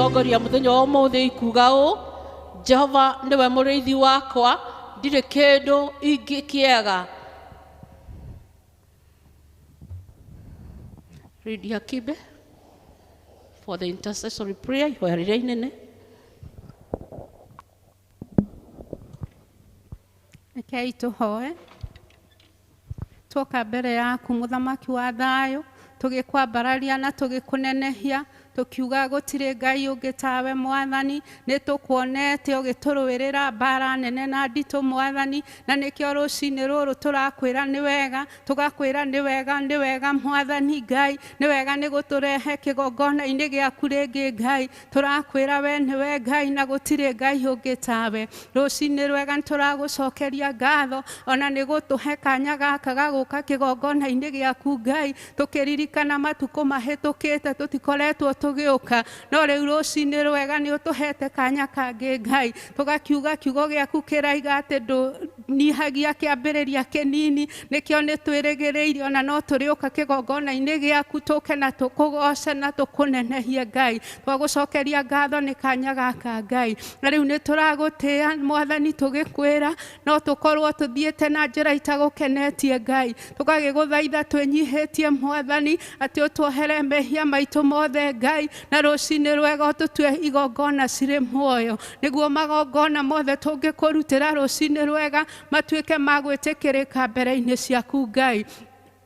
Igũtũtongoria mũthenya wa ũmũthĩ ikuga ũũ: Jehova nĩwe mũrĩithi wakwa, ndirĩ kĩndũ ingĩkĩaga. Lydia Kibe for the intercessory prayer, ihoya rĩrĩa inene. Rekei tũhoe. Tuoka mbere yaku, Mũthamaki wa thayũ, tũgĩkwambararia na tũgĩkũnenehia, tũkiuga gũtirĩ Ngai ũngĩ tawe, Mwathani. Nĩ tũkuonete ũgĩtũrũĩrĩra mbara nene na nditũ, Mwathani, na nĩkĩo rũcinĩ rũrũ tũrakwĩra nĩ wega, tũgakwĩra nĩ wega, nĩ wega, Mwathani Ngai, nĩ wega nĩ gũtũrehe kĩgongona-inĩ gĩaku rĩngĩ, Ngai. Tũrakwĩra we nĩwe Ngai na gũtirĩ Ngai ũngĩ tawe. Rũcinĩ rwega nĩ tũragũcokeria ngatho ona nĩ gũtũhe kanya gaka ga gũka kĩgongona-inĩ gĩaku, Ngai, tũkĩririkana matukũ mahĩtũkĩte tũtikoretwo tũgĩũka, no rĩu rũcinĩ rwega nĩ ũtũhete kanya kangĩ, Ngai. Tũgakiuga kiugo gĩaku kĩraiga atĩ ndũnyihagia kĩambĩrĩria kĩnini, nĩkĩo nĩ twĩrĩgĩrĩire ona no tũrĩũka kĩgongona-inĩ gĩaku, tũke na tũkũgoce na tũkũnenehie, Ngai. Twagũcokeria ngatho nĩ kanya gaka, Ngai. Na rĩu nĩ tũragũtĩĩa, Mwathani, tũgĩkwĩra no tũkorwo tũthiĩte na njĩra itagũkenetie, Ngai. Tũgagĩgũthaitha twĩnyihĩtie, Mwathani, atĩ ũtuohere mehia maitũ mothe, Ngai, na rũcinĩ rwega ũtũtue igongona cirĩ muoyo, nĩguo magongona mothe tũngĩkũrutĩra rũcinĩ rwega matuĩke ma gwĩtĩkĩrĩka mbere-inĩ ciaku, Ngai.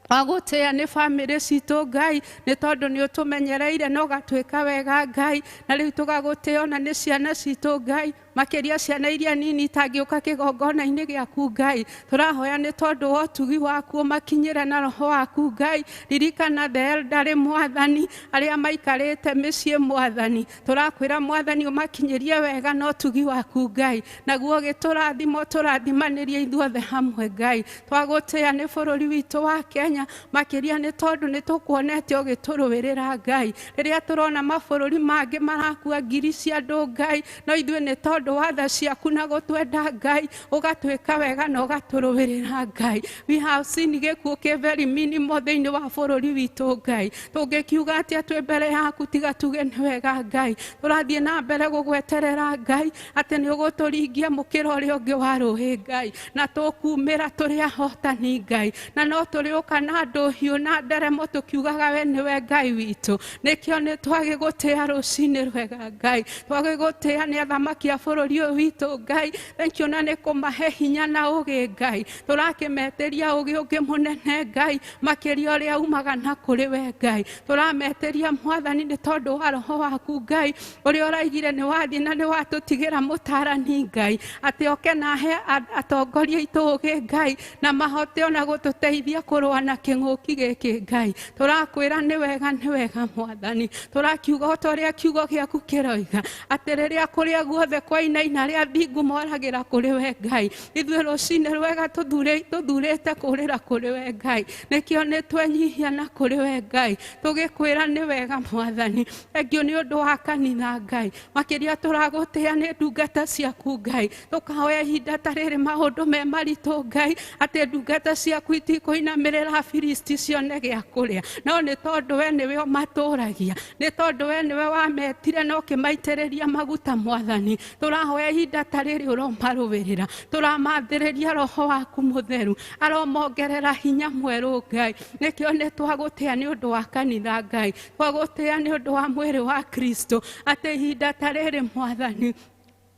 Wagũtĩĩa nĩ bamĩrĩ citũ, Ngai, nĩ tondũ nĩ ũtũmenyereire na ũgatwĩka wega, Ngai. Na rĩu tũgagũtĩĩa ona nĩ ciana citũ, Ngai, makĩria ciana iria nini itangĩũka kĩgongona-inĩ gĩaku, Ngai. Tũrahoya nĩ tondũ wa ũtugi waku ũmakinyĩre na roho waku, Ngai. Ririkana the elderly, Mwathani, arĩa maikarĩte mĩciĩ, Mwathani. Tũrakwĩra, Mwathani, ũmakinyĩrie wega na ũtugi waku, Ngai, naguo ũgĩtũrathima ũtũrathimanĩrie ithuothe hamwe, Ngai. Twagũtĩĩa nĩ bũrũri witũ wa Kenya, makĩria nĩ tondũ nĩ tũkuonete ũgĩtũrũĩrĩra, Ngai. Rĩrĩa tũrona mabũrũri mangĩ marakua ngiri cia andũ, Ngai, no ithuĩ nĩ tondũ wa tha ciaku na gũtwenda, Ngai, ũgatwĩka wega na ũgatũrũĩrĩra, Ngai. We have seen gĩkuũ kĩ very minimal thĩinĩ wa bũrũri witũ, Ngai. Tũngĩkiuga atĩa twĩ mbere yaku tiga tuge nĩ wega, Ngai? Tũrathiĩ na mbere gũgweterera, Ngai, atĩ nĩ ũgũtũringia mũkĩra ũrĩa ũngĩ wa rũĩ, Ngai, na tũkumĩra tũrĩ ahotani, Ngai, na no tũrĩũka na ndũhiũ na nderemo tũkiugaga we nĩwe Ngai witũ. Nĩkĩo nĩ twagĩgũtĩĩa rũcinĩ rwega, Ngai. Twagĩgũtĩĩa nĩ athamaki a bũrũri ũyũ witũ, Ngai. Thank you na nĩ kũmahe hinya na ũgĩ, Ngai. Tũrakĩmetĩria ũgĩ ũngĩ mũnene, Ngai, makĩria ũrĩa umaga na kũrĩ we, Ngai. Tũrametĩria, Mwathani, nĩ tondũ wa roho waku, Ngai, ũrĩa ũraigire nĩ wathiĩ na nĩ watũtigĩra mũtarani, Ngai, atĩ oke na ahe atongoria aitũ ũgĩ, Ngai, na mahote ona gũtũteithia kũrũa na kĩng'ũki gĩkĩ, Ngai. Tũrakwĩra nĩ wega, nĩ wega, Mwathani. Tũrakiuga o ta ũrĩa kiugo gĩaku kĩroiga atĩ rĩrĩa kũrĩa guothe kwainaina, arĩa thingu moragĩra kũrĩ we, Ngai. Ithuĩ rũcinĩ rwega tũthurĩte kũrĩra kũrĩ we, Ngai. Nĩkĩo nĩ twenyihia na kũrĩ we, Ngai, tũgĩkwĩra nĩ wega, Mwathani. Thengiũ nĩ ũndũ wa kanitha, Ngai. Makĩria tũragũtĩĩa nĩ ndungata ciaku, Ngai. Tũkahoya ihinda ta rĩrĩ maũndũ me maritũ, Ngai, atĩ ndungata ciaku itikũinamĩrĩra Afilisti cione gĩa kũrĩa, no nĩ tondũ we nĩwe ũmatũragia, nĩ tondũ we nĩwe wametire na ũkĩmaitĩrĩria maguta, Mwathani. Tũrahoya ihinda ta rĩrĩ ũromarũĩrĩra, tũramathĩrĩria roho waku mũtheru, aromongerera hinya mwerũ, Ngai. Nĩkĩo nĩ twagũtĩa nĩ ũndũ wa kanitha, Ngai. Twagũtĩa nĩ ũndũ wa mwĩrĩ wa Kristo, atĩ ihinda ta rĩrĩ, Mwathani,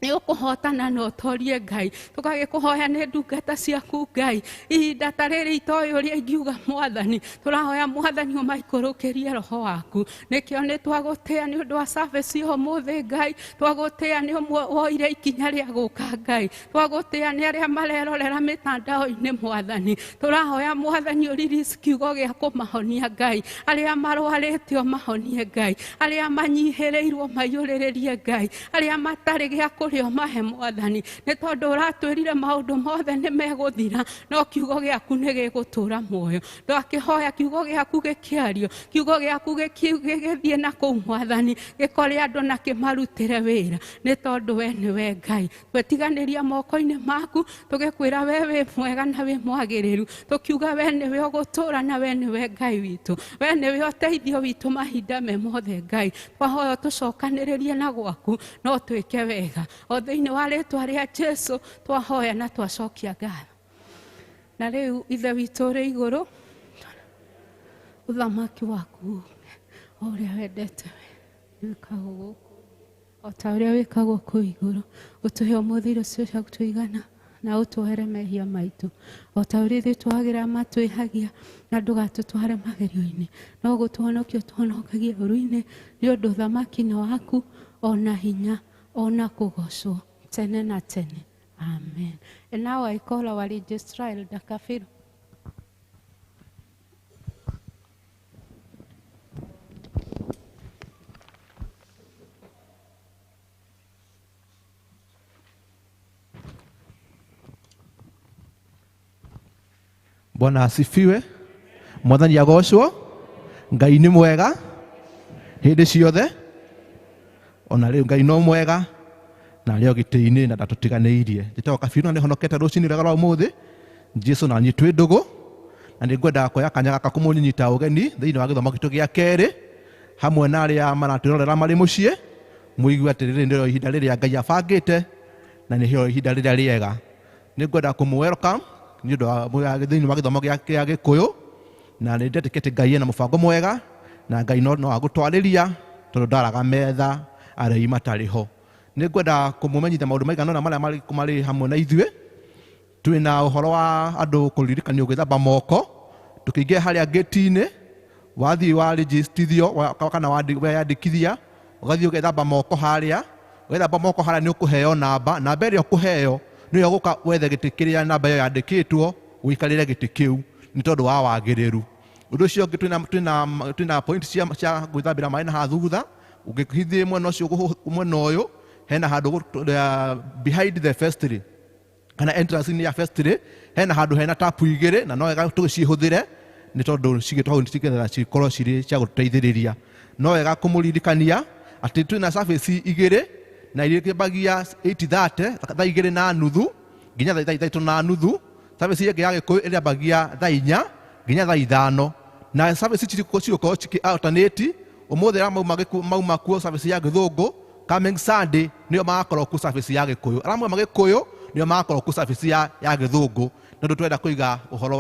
nĩ ũkũhotana na ũtorie, Ngai. Tũgagĩkũhoya nĩ ndungata ciaku, Ngai. Ihinda ta rĩrĩ itoĩ ũrĩa ingiuga, Mwathani. Tũrahoya, Mwathani, ũmaikũrũkĩrie roho waku. Nĩkĩo nĩ twagũtĩa nĩ ũndũ wa service ya ũmũthĩ, Ngai. Twagũtĩa nĩ ũmwe woire ikinya rĩa gũka, Ngai. Twagũtĩa nĩ arĩa marerorera mĩtandao-inĩ, Mwathani. Tũrahoya, Mwathani, ũrelease kiugo gĩa kũmahonia, Ngai. Arĩa marwarĩte ũmahonie, Ngai. Arĩa manyihĩrĩirwo maiyũrĩrĩrie, Ngai. Arĩa matarĩ gĩa kũrĩa. ũrĩa ũmahe Mwathani, nĩ tondũ ũratwĩrire maũndũ mothe nĩ megũthira, no kiugo gĩaku nĩ gĩgũtũũra muoyo. Twakĩhoya kiugo gĩaku gĩkĩario, kiugo gĩaku gĩgĩthiĩ na kũu Mwathani, gĩkore andũ na kĩmarutĩre wĩra, nĩ tondũ we nĩwe Ngai. Twetiganĩria moko-inĩ maku, tũgĩkwĩra we wĩ mwega na wĩ mwagĩrĩru, tũkiuga we nĩwe ũgũtũũra na we nĩwe Ngai witũ, we nĩwe ũteithio witũ mahinda me mothe Ngai. Twahoya tũcokanĩrĩrie na gwaku no twĩke wega, o thĩinĩ wa rĩtwa rĩa Jesu twahoya na twacokia ngatho. Na rĩu Ithe witũ ũrĩ igũrũ, ũthamaki waku o ũrĩa wendete we wĩkagwo gũkũ o ta ũrĩa wĩkagwo kũu igũrũ. Ũtũhe ũmũthĩ irio cia gũtũigana, na ũtwohere mehia maitũ o ta ũrĩa ithuĩ twagĩra matwĩhagia, na ndũgatũtware magerio-inĩ, no gũtũhonokia ũtũhonokagie ũũru-inĩ, nĩ ũndũ ũthamaki nĩ waku, ona hinya, ona kũgocwo tene na tene. Amen. And now I call our registrar, Elder Kafiru. Bwana asifiwe. Mwathani agocwo. Ngai nĩ mwega hĩndĩ ciothe, ona rĩu Ngai no mwega na arĩ o gĩtĩ-inĩ na ndatũtiganĩirie. Njĩtagwo Kabiru na nĩhonokete rũcinĩ rwega rwa ũmũthĩ. Jesu na niĩ twĩ ndũgũ, na nĩngwendaga kuoya kanya gaka kũmũnyita ũgeni thĩinĩ wa gĩthomo gitũ gĩa kerĩ hamwe na arĩa maratwĩrorera marĩ mũciĩ, mũigue atĩ rĩrĩ nĩrĩo ihinda rĩrĩa Ngai abangĩte na nĩrĩo ihinda rĩrĩa rĩega. Nĩngwenda kũmũ welcome nĩ ũndũ wa thĩinĩ wa gĩthomo gĩa Gĩkũyũ, na nĩ ndetĩkĩtie Ngai ena mũbango mwega na Ngai no agũtwarĩria tondũ ndaraga metha arei matarĩ ho. Nĩngwenda kũmũmenyithia maũndũ maigana ũna marĩa marĩ hamwe na ithuĩ. Twĩna ũhoro wa andũ kũririkanio gwĩthamba moko tũkĩingĩra harĩa gate-inĩ, wathiĩ warĩjĩstithio kana weyandĩkithia, ũgathiĩ ũgethamba moko harĩa. Wethamba moko harĩa nĩ ũkũheo namba, namba ĩrĩa ũkũheo nĩyo ũgũka wethe gĩtĩ kĩrĩa namba ĩyo yandĩkĩtwo, ũikarĩre gĩtĩ kĩu nĩ tondũ wa wagĩrĩru. Ũndũ ũcio ũngĩ twĩna point cia gwĩthambĩra maĩ na haha thutha, ũngĩthiĩ mwena ũcio mwena ũyũ hena handũ behind the vestry kana entrance-inĩ ya vestry hena handũ hena tapu igĩrĩ, na no wega tũgĩcihũthĩre nĩ tondũ cigĩtwo hau nĩgetha cikorwo cirĩ cia gũtũteithĩrĩria. No wega kũmũririkania atĩ twĩna service igĩrĩ na irĩkĩmbagia 8:30 thaa igĩrĩ na nuthu nginya thaa ithatũ na nuthu. Service ĩngĩ ya Gĩkũyũ ĩrĩambagia thaa inya nginya thaa ithano, na service ici cigũkorwo cikĩ alternate. Ũmũthĩ arĩa mauma kuo service ya Gĩthũngũ, coming Sunday nĩo magakorwo kuo service ya Gĩkũyũ, arĩa mauma Gĩkũyũ nĩo magakorwo kuo service ya Gĩthũngũ. Nĩ ũndũ twenda kũiga ũhoro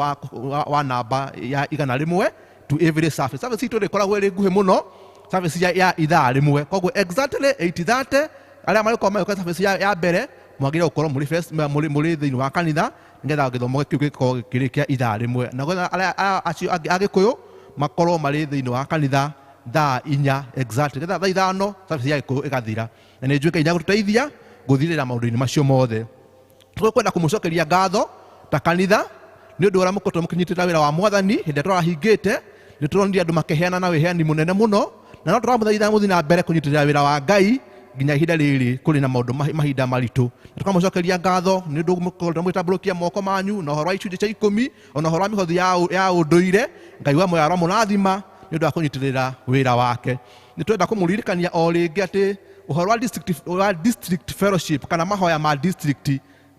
wa namba ya 100 to every service. Service itũ ĩrĩkoragwo ĩrĩ nguhĩ mũno, service ya ithaa rĩmwe, koguo exactly 8:30 arĩa marĩkorwo magĩũka service ya mbere mwagĩrĩire gũkorwo mũrĩ thĩinĩ wa kanitha nĩgetha gĩthomo kĩu gĩkorwo kĩrĩ kĩa ithaa rĩmwe, na arĩa acio angĩ a Gĩkũyũ makorwo marĩ thĩinĩ wa kanitha thaa inya exactly, nĩgetha thaa ithano service ya Gĩkũyũ ĩgathira. Na nĩ njũĩ Ngai nĩegũtũteithia gũthirĩra maũndũ-inĩ macio mothe. Tũkwenda kũmũcokeria ngatho ta kanitha nĩ ũndũ ũrĩa mũkoretwo mũkĩnyitĩrĩra wĩra wa Mwathani hĩndĩ ĩrĩa tũrahingĩte. Nĩ tũronire andũ makĩheana na wĩheani mũnene mũno, na no tũramũthaitha mũthiĩ na mbere kũnyitĩrĩra wĩra wa Ngai nginya ihinda rĩrĩ kũrĩ na maũndũ mahinda maritũ. Na tũkamũcokeria ngatho nĩ ũndũ mũkoretwo mũgĩtambũrũkia moko manyu na ũhoro wa icunjĩ cia ikũmi, ona ũhoro wa mĩhothi ya ũndũire. Ngai wa muoyo aromũrathima nĩ ũndũ wa kũnyitĩrĩra wĩra wake. Nĩ twenda kũmũririkania o rĩngĩ atĩ ũhoro wa district fellowship kana mahoya ma district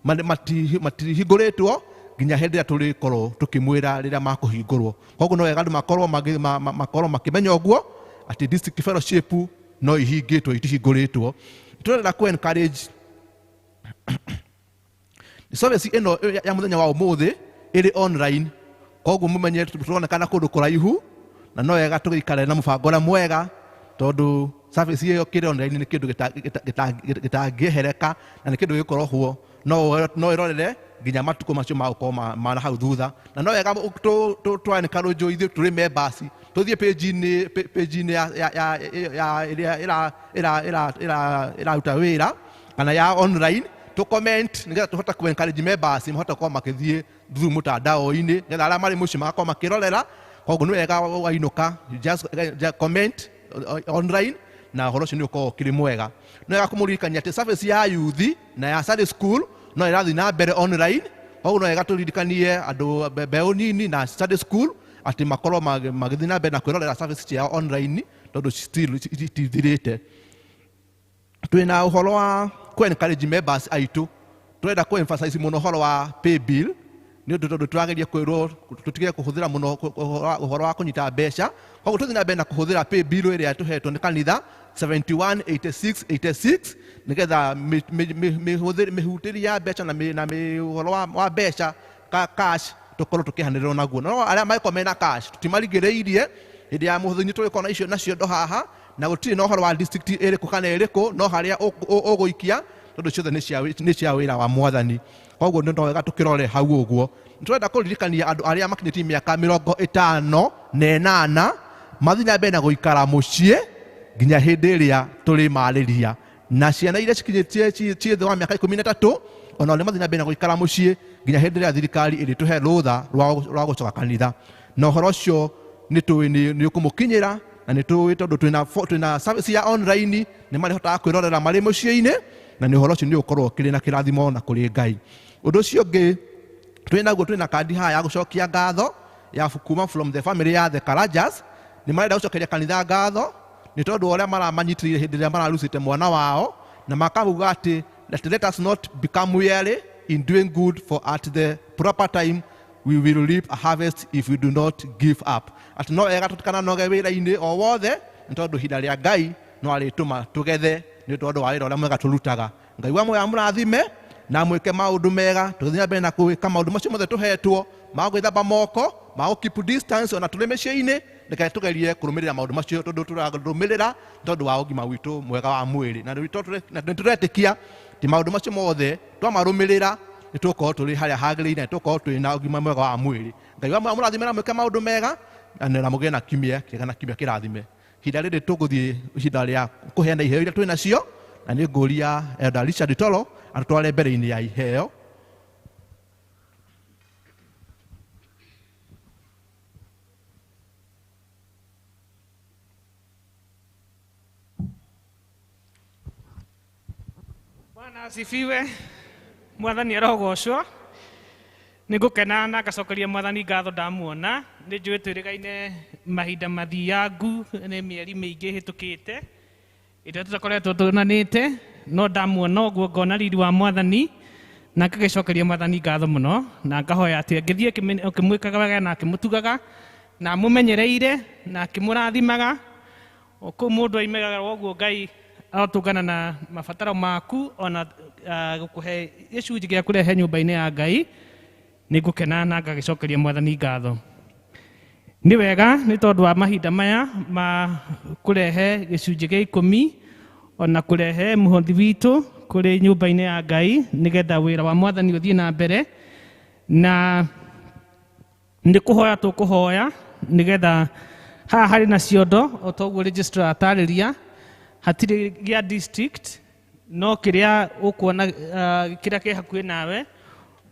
matihingũrĩtwo nginya hĩndĩ ĩrĩa tũrĩkorwo tũkĩmwĩra rĩrĩa makũhingũrwo. Koguo no wega andũ makorwo makĩmenya ũguo atĩ district fellowship no ihingĩtwo, itihingũrĩtwo. Tũrenda kũ encourage service ĩno ya mũthenya wa ũmũthĩ ĩrĩ online, koguo mũmenye tũronekana kũndũ kũraihu, na no wega tũgĩikare na mũbango ũrĩa mwega tondũ service ĩyo kĩrĩ online nĩ kĩndũ gĩtangĩehereka na nĩ kĩndũ gĩgũkorwo ho, no ĩrorere nginya matukũ macio magũkorwo ma hau thutha. Na no wega tũ encourage ithuĩ tũrĩ members tũthiĩ page-inĩ ya ĩrĩa ĩraruta wĩra kana ya online, tũ comment nĩgetha tũhote kũ encourage members mahote gũkorwo makĩthiĩ through mũtandao-inĩ nĩgetha arĩa marĩ mũciĩ magakorwo makĩrorera. Koguo nĩ wega wainũka just comment online Na ũhoro ũcio nĩ ũkoragwo ũkĩrĩ mwega. No wega kũmũririkania atĩ service ya youth na ya Sunday school no ĩrathiĩ na mbere online. Koguo no wega tũririkanie andũ mbeũ nini na Sunday school atĩ makorwo magĩthiĩ na mbere na kwĩrorera service ciao online, tondũ still itithirĩte. Twĩna ũhoro wa kũ encourage members aitũ, tũrenda kũ emphasize mũno ũhoro wa pay bill, nĩ ũndũ tondũ tũrageria kwĩrwo tũtige kũhũthĩra mũno ũhoro wa kũnyita mbeca. Koguo tũthiĩ na mbere na kũhũthĩra pay bill ĩrĩa tũhetwo nĩ kanitha 718686, nĩgetha mĩhutĩri ya mbeca na ũhoro wa mbeca cash tũkorwo tũkĩhanĩrĩrwo naguo. No arĩa mangĩkorwo mena cash tũtimarigĩrĩirie, hĩndĩ ya mũthenya tũgĩkorwo na icio nacio ndo haha, na gũtirĩ na ũhoro wa district ĩrĩkũ kana ĩrĩkũ, no harĩa ũgũikia, tondũ ciothe nĩ cia wĩra wa mwathani. Koguo nĩ wega tũkĩrore hau ũguo. Nĩtũrenda kũririkania andũ arĩa makinyĩtie mĩaka 58 mathiĩ na mbere na gũikara mũciĩ nginya hĩndĩ ĩrĩa tũrĩmarĩria, na ciana iria cikinyĩtie ciĩ thĩ wa mĩaka 13 ona nĩ mathiĩ na mbere na gũikara mũciĩ nginya hĩndĩ ĩrĩa thirikari ĩrĩtũhe rũtha rwa gũcoka kanitha. Na ũhoro ũcio nĩ tũĩ nĩ ũkũmũkinyĩra, na nĩ tũĩ tondũ twĩna service ya online, nĩ marĩhotaga kwĩrorera marĩ mũciĩ-inĩ, na nĩ ũhoro ũcio nĩ ũkorwo ũkĩrĩ na kĩrathimo na kũrĩ Ngai. Ũndũ ũcio ũngĩ twĩnaguo, twĩna kandi haha ya gũcokia ngatho ya kuma from the family ya the Karajas. Nĩ marenda gũcokeria kanitha ngatho nĩ tondũ wa ũrĩa maramanyitĩrĩire hĩndĩ ĩrĩa mararucĩte mwana wao, na makauga atĩ that let us not become weary in doing good, for at the proper time we will reap a harvest if we do not give up. Atĩ no wega tũtikananoge wĩra-inĩ o wothe, nĩ tondũ ihinda rĩa Ngai no arĩtũma tũgethe nĩ tondũ wa wĩra ũrĩa mwega tũrutaga. Ngai wa muoyo amũrathime na mwĩke maũndũ mega, tũgĩthiĩ na mbere na gwĩka maũndũ macio mothe tũhetwo ma gwĩthamba moko, ma gũ keep distance ona tũrĩ mĩciĩ-inĩ. Reke tũgerie kũrũmĩrĩra maũndũ macio, tondũ tũrarũmĩrĩra tondũ wa ũgima witũ mwega wa mwĩrĩ, na nĩ tũretĩkia atĩ maũndũ macio mothe twamarũmĩrĩra nĩ tũgũkorwo tũrĩ harĩa hagĩrĩire, na tũgũkorwo twĩ na ũgima mwega wa mwĩrĩ. Ngai wa muoyo amũrathime na mwĩke maũndũ mega, na mũgĩe na kiumia kĩega na kiumia kĩrathime. Ihinda rĩrĩ tũgũthiĩ ihinda rĩa kũheana iheo iria twĩ nacio, na nĩ ngũria Elder Richard Toro atũtware mbere-inĩ ya iheo. Bwana asifiwe. Mwathani arogocwo. Nĩ ngũkena na ngacokeria mwathani ngatho ndamuona. Nĩ njũĩ twĩrĩgaine mahinda mathiangu, nĩ mĩeri mĩingĩ ĩhĩtũkĩte ĩrĩa tũtakoretwo tuonanĩte, no ndamuona ũguo ngona riri wa mwathani na ngagĩcokeria mwathani ngatho mũno, na ngahoya atĩ angĩthiĩ akĩmwĩkaga wega na akĩmũtugaga na amũmenyereire na akĩmũrathimaga. O kũu mũndũ aimegaga ũguo, Ngai arotũngana na mabataro maku ona gũkũhe gĩcunjĩ gĩa kũrehe nyũmba-inĩ ya Ngai. Nĩ ngũkena na ngagĩcokeria mwathani ngatho. Nĩ wega nĩ tondũ wa mahinda maya ma kũrehe gĩcunjĩ gĩa 10 ona kũrehe mũhothi witũ kũrĩ nyũmba-inĩ ya Ngai, nĩgetha wĩra wa mwathani ũthiĩ na mbere. Na nĩ kũhoya tũkũhoya nĩgetha haha harĩ na ciondo o ta ũguo registrar atarĩria, hatirĩ gĩa district, no kĩrĩa ũkuona, kĩrĩa kĩ hakuhĩ nawe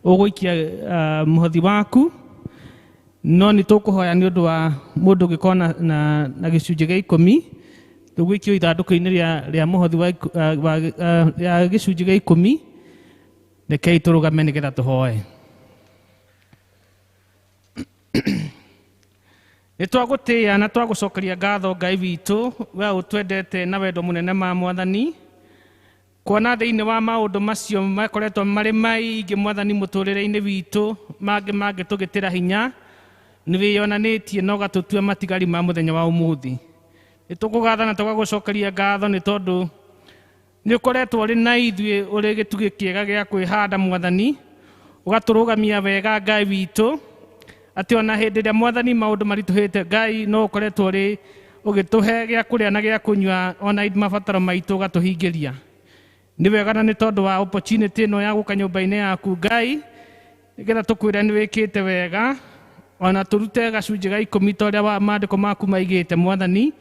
ũgũikia mũhothi waku. No nĩ tũkũhoya nĩ ũndũ wa mũndũ ũngĩkorwo na gĩcunjĩ gĩa 10, tũgũikio ithandũkũ-inĩ rĩa mũhothi wa gĩcunjĩ gĩa 10. Rekei tũrũgame nĩgetha tũhoe. Nĩ twagũtĩĩa na twagũcokeria ngatho Ngai witũ, we ũtwendete na wendo mũnene ma mwathani, kuona thĩinĩ wa maũndũ macio makoretwo marĩ maingĩ mwathani mũtũrĩre-inĩ witũ, mangĩ mangĩtũgĩtĩra hinya, nĩ wĩyonanĩtie na ũgatũtua matigari ma mũthenya wa ũmũthĩ. Nĩ tũkũgatha na tũgagũcokeria ngatho nĩ tondũ nĩ ũkoretwo ũrĩ na ithuĩ ũrĩ gĩtugĩ kĩega gĩa kwĩhanda mwathani, ũgatũrũgamia wega Ngai witũ, atĩ ona hĩndĩ ĩrĩa mwathani maũndũ maritũhĩte Ngai no ũkoretwo ũrĩ ũgĩtũhe gĩa kũrĩa na gĩa kũnyua, ona mabataro maitũ ũgatũhingĩria. Nĩ wega na nĩ tondũ wa opportunity ĩno ya gũka nyũmba-inĩ yaku Ngai, nĩgetha tũkwĩre nĩ wĩkĩte wega, ona tũrute gacunjĩ ga 10 ta ũrĩa maandĩko maku maigĩte mwathani,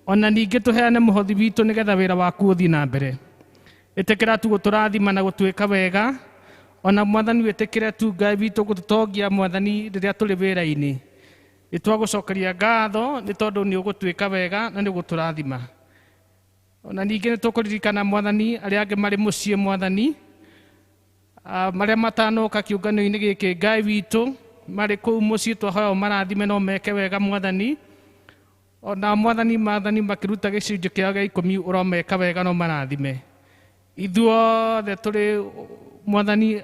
ona ningĩ tũheane mũhothi witũ nĩgetha wĩra waku ũthiĩ na mbere. Ĩtĩkĩra tu gũtũrathima na gũtwĩka wega, ona mwathani wĩtĩkĩre tu Ngai witũ gũtũtongia mwathani rĩrĩa tũrĩ wĩra-inĩ. Nĩ twagũcokeria ngatho nĩ tondũ nĩ ũgũtwĩka wega na nĩ ũgũtũrathima. Ona ningĩ nĩ tũkũririkana Mwathani arĩa angĩ marĩ mũciĩ Mwathani, marĩa matanoka kĩũngano-inĩ gĩkĩ Ngai witũ, marĩ kũu mũciĩ twahoya ũmarathime no meke wega Mwathani. Ona Mwathani maathani makĩruta gĩcunjĩ kĩao gĩa 10 ũromeka wega no marathime. Ithuothe tũrĩ Mwathani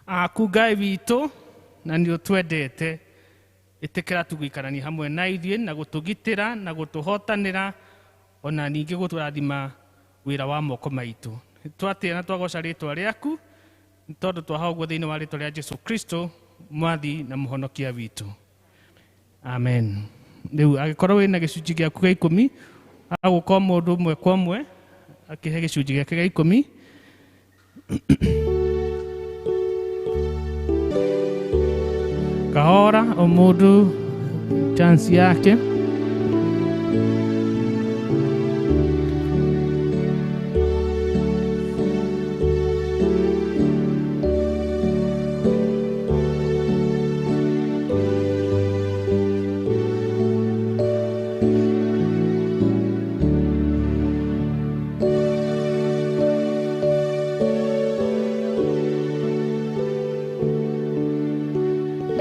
aku Ngai witũ, na nĩ ũtwendete. Ĩtĩkĩra tũgũikarania hamwe na ithuĩ na gũtũgitĩra na gũtũhotanĩra, ona ningĩ gũtũrathima wĩra wa moko maitũ. Twatĩĩa na twagoca rĩtwa rĩaku, nĩ tondũ twahoya ũguo thĩinĩ wa rĩtwa rĩa Jesu Kristo, Mwathi na Mũhonokia witũ. Amen. Rĩu angĩkorwo wĩna gĩcunjĩ gĩaku gĩa 10, agũka o mũndũ ũmwe kwa ũmwe akĩhe gĩcunjĩ gĩake gĩa 10. Kahora o mũndũ chance yake.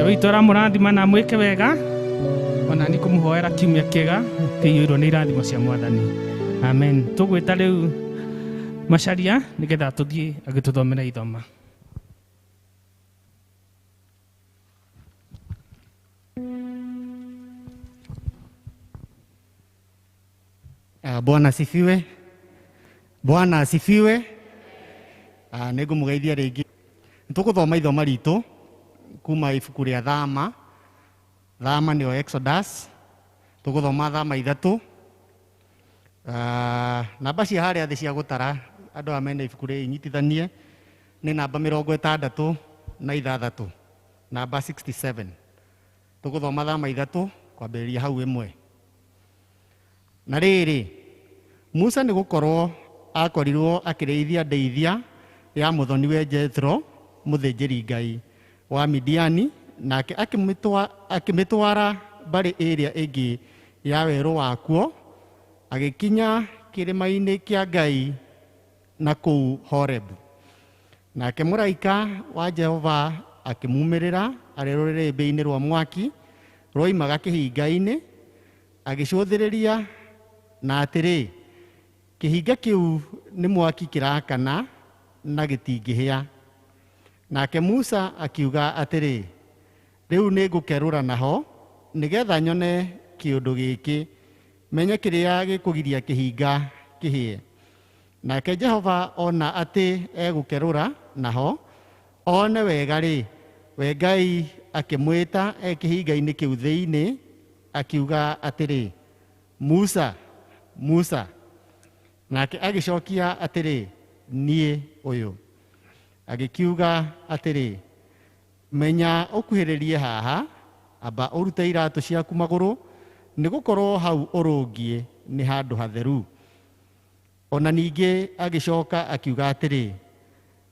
Witũ aramũrathima na amwĩke wega, ona nĩ kũmũhoera kiumia kĩega kĩiyũirwo nĩ irathimo cia Mwathani. Amen. Tũgwĩta rĩu Macharia nĩgetha tũthiĩ agĩtũthomera ithoma. Bwana asifiwe. Bwana asifiwe. Nĩngũmũgeithia rĩngĩ. Nĩtũgũthoma ithoma ritũ kuma ibuku rĩa Thama. Thama nĩyo Exodus. Tũgũthoma Thama 3. Namba cia harĩa thĩ cia gũtara andũ aya mena ibuku rĩrĩ inyitithanie nĩ namba 66, namba 67. Tũgũthoma Thama 3 kwambĩrĩria hau 1. Na rĩrĩ, Musa nĩ gũkorwo akorirwo akĩrĩithia ndeithia ya mũthoni-we Jethro mũthĩnjĩri Ngai wa Midiani, nake akĩmĩtwara mbarĩ ĩrĩa ĩngĩ ya werũ wakuo, agĩkinya kĩrĩma-inĩ kĩa Ngai na kũu Horebu. Nake mũraika wa Jehova akĩmumĩrĩra arĩ rũrĩrĩmbĩ-inĩ rwa mwaki rwoimaga kĩhinga-inĩ, agĩcũthĩrĩria, na atĩrĩ, kĩhinga kĩu nĩ mwaki kĩrakana na gĩtingĩhĩa. Nake Musa akiuga atĩrĩ, rĩu nĩngũkerũra naho nĩgetha nyone kĩũndũ gĩkĩ, menye kĩrĩa gĩkũgiria kĩhinga kĩhĩe. Nake Jehova ona atĩ egũkerũra naho one wega-rĩ, we Ngai akĩmwĩta e kĩhinga-inĩ kĩu thĩinĩ, akiuga atĩrĩ, Musa, Musa. Nake agĩcokia atĩrĩ, niĩ ũyũ. Agĩkiuga atĩrĩ, menya ũkuhĩrĩrie haha, amba ũrute iratũ ciaku magũrũ, nĩgũkorwo hau ũrũngiĩ nĩ handũ hatheru. Ona ningĩ agĩcoka akiuga atĩrĩ,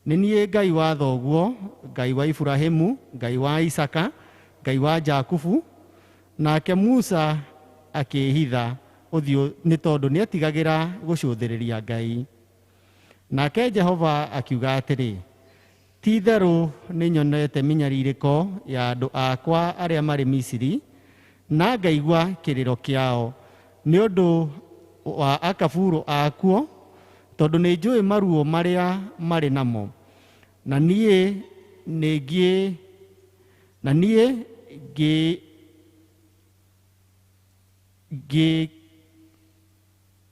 nĩ niĩ Ngai wa thoguo, Ngai wa Iburahĩmu, Ngai wa Isaka, Ngai wa Jakubu. Nake Musa akĩĩhitha ũthiũ nĩ tondũ nĩetigagĩra gũcũthĩrĩria Ngai. Nake Jehova akiuga atĩrĩ, ti-itherũ nĩnyonete mĩnyarirĩko ya andũ akwa arĩa marĩ Misiri, na ngaigua kĩrĩro kĩao nĩ ũndũ wa akaburu akuo, tondũ nĩnjũĩ maruo marĩa marĩ namo. Na niĩ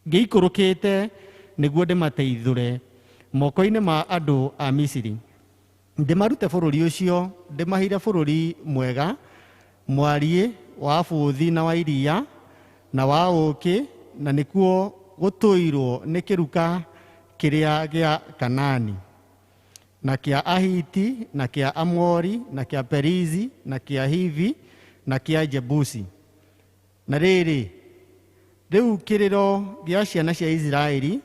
ngĩikũrũkĩte nĩguo ndĩmateithũre moko-inĩ ma andũ a Misiri, ndĩmarute bũrũri ũcio, ndĩmahire bũrũri mwega mwariĩ wa bũthi na wa iria na wa ũũkĩ, na nĩkuo gũtũirwo nĩ kĩruka kĩrĩa gĩa Kanaani, na kĩa Ahiti, na kĩa Amori, na kĩa Perizi, na kĩa Hivi, na kĩa Jebusi. Na rĩrĩ, rĩu kĩrĩro gĩa ciana cia Isiraeli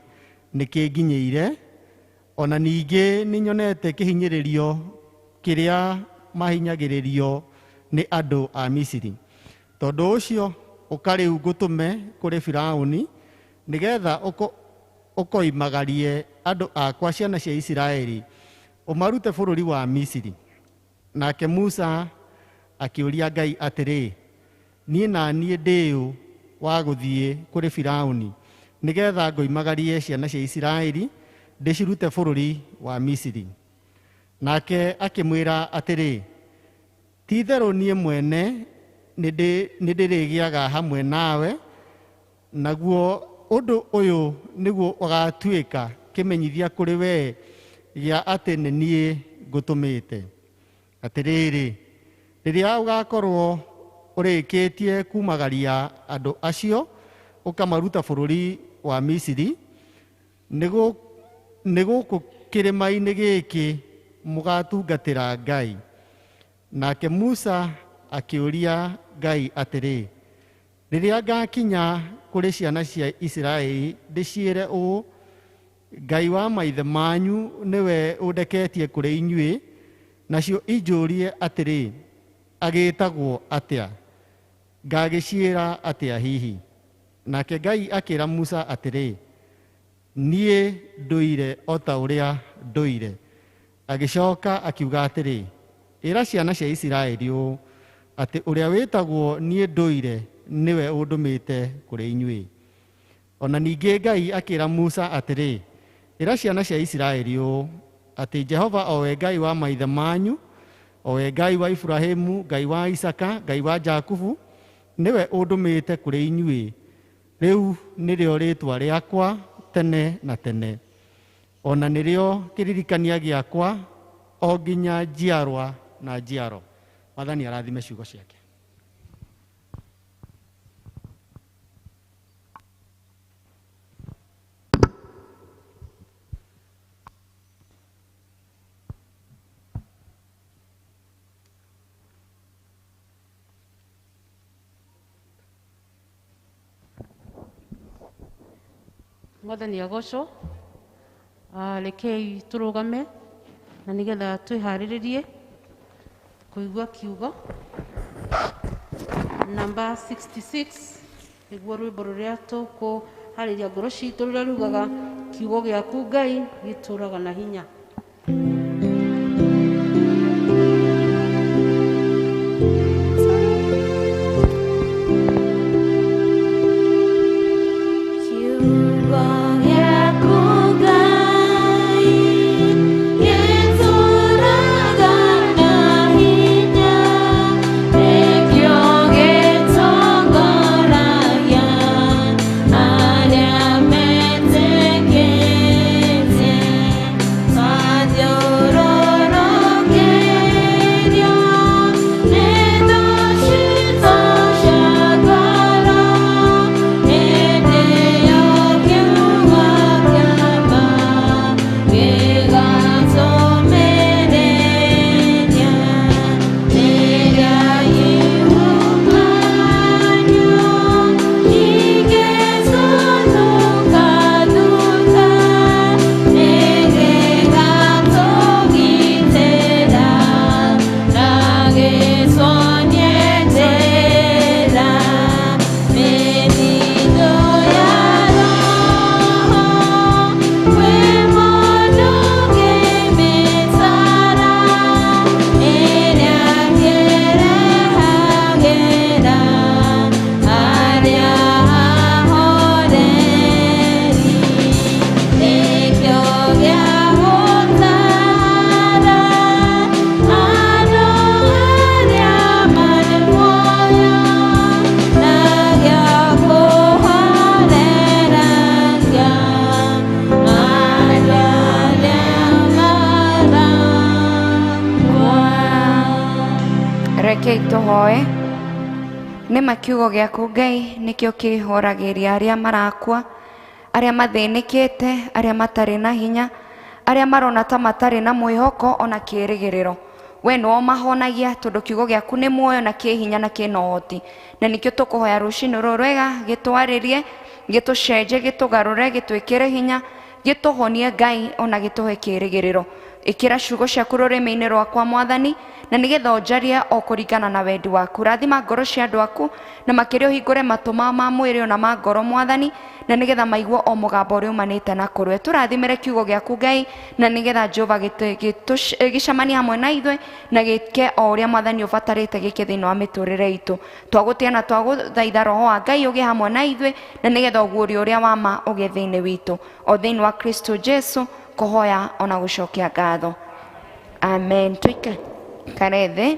nĩkĩnginyĩire, ona ningĩ nĩnyonete kĩhinyĩrĩrio kĩrĩa mahinyagĩrĩrio nĩ andũ a Misiri. Tondũ ũcio ũka rĩu ngũtũme kũrĩ Firaũni, Nĩgetha ũkoimagarie andũ akwa ciana cia Isiraeli ũmarute bũrũri wa Misiri. Nake Musa akĩũria Ngai atĩrĩ, niĩ na niĩ ndĩũ wa gũthiĩ kũrĩ Firaũni nĩgetha ngoimagarie ciana cia Isiraeli ndĩcirute bũrũri wa Misiri? Nake akĩmwĩra atĩrĩ, ti-itherũ niĩ mwene nĩndĩrĩgĩaga hamwe nawe, naguo ũndũ ũyũ nĩguo ũgatuĩka kĩmenyithia kũrĩ wee gĩa atĩ nĩ niĩ ngũtũmĩte. Atĩrĩrĩ, rĩrĩa ũgakorwo ũrĩkĩtie kumagaria andũ acio ũkamaruta bũrũri wa Misiri, nĩ gũkũ kĩrĩma-inĩ gĩkĩ mũgatungatĩra Ngai. Nake Musa akĩũria Ngai atĩrĩ, rĩrĩa ngakinya kũrĩ ciana cia Isiraeli ndĩciĩre ũũ, Ngai wa maithe manyu nĩwe ũndeketie kũrĩ inyuĩ, nacio injũrie atĩrĩ, agĩtagwo atĩa? Ngagĩciĩra atĩa hihi? Nake Ngai akĩra Musa atĩrĩ, niĩ ndũire o ta ũrĩa ndũire. Agĩcoka akiuga atĩrĩ, ĩra ciana cia Isiraeli ũũ, atĩ ũrĩa wĩtagwo niĩ ndũire nĩwe ũndũmĩte kũrĩ inyuĩ. Ona ningĩ Ngai akĩra Musa atĩrĩ, ĩra ciana cia Isiraeli ũũ, atĩ Jehova o we Ngai wa maithe manyu, o we Ngai wa Iburahĩmu, Ngai wa Isaka, Ngai wa Jakubu, nĩwe ũndũmĩte kũrĩ inyuĩ. Rĩu nĩrĩo rĩĩtwa rĩakwa tene na tene, ona nĩrĩo kĩririkania gĩakwa o nginya njiarwa na njiaro. Mwathani arathime ciugo ciake. Mwathani agocwo. Rekei tũrũgame na nĩgetha twĩharĩrĩrie kũigua kiugo. Namba 66 nĩguo rwĩmbo rũrĩa tũkũharĩria ngoro citũ rũrĩa rugaga kiugo gĩaku Ngai gĩtũraga na hinya. Rekei tũhoe. Nĩ ma kiugo gĩaku Ngai nĩkĩo kĩhoragĩria arĩa marakua, arĩa mathĩnĩkĩte, arĩa matarĩ na hinya, arĩa marona ta matarĩ na mwĩhoko ona kĩĩrĩgĩrĩro. We nĩwe ũmahonagia tondũ kiugo gĩaku nĩ muoyo na kĩ hinya na kĩna ũhoti. Na nĩkĩo tũkũhoya rũcinĩ rũrũ rwega gĩtwarĩrie, gĩtũcenjie, gĩtũgarũre, gĩtwĩkĩre hinya, gĩtũhonie Ngai ona gĩtũhe kĩĩrĩgĩrĩro. Ĩkĩra ciugo ciaku rũrĩmĩ-inĩ rwakwa Mwathani, na nĩgetha ũnjarie o kũringana na wendi waku. Rathima ngoro cia andũ aku na makĩria ũhingũre matũ mao ma mwĩrĩ ona ma ngoro Mwathani, Na nĩgetha maigue o mũgambo ũrĩa umanĩte na kũrĩ we. Tũrathimĩre kiugo gĩaku Ngai, na nĩgetha Jehova gĩcemanie hamwe na ithuĩ na gĩke o ũrĩa Mwathani ũbatarĩte gĩke thĩinĩ wa mĩtũrĩre itũ. Twagũtĩa na twagũthaitha Roho wa Ngai ũgĩe hamwe na ithuĩ, na nĩgetha ũguũrio ũrĩa wa ma ũgĩe thĩinĩ witũ, o thĩinĩ wa Kristo Jesu kũhoya ona gũcokia ngatho. Amen. Tũikare thĩ.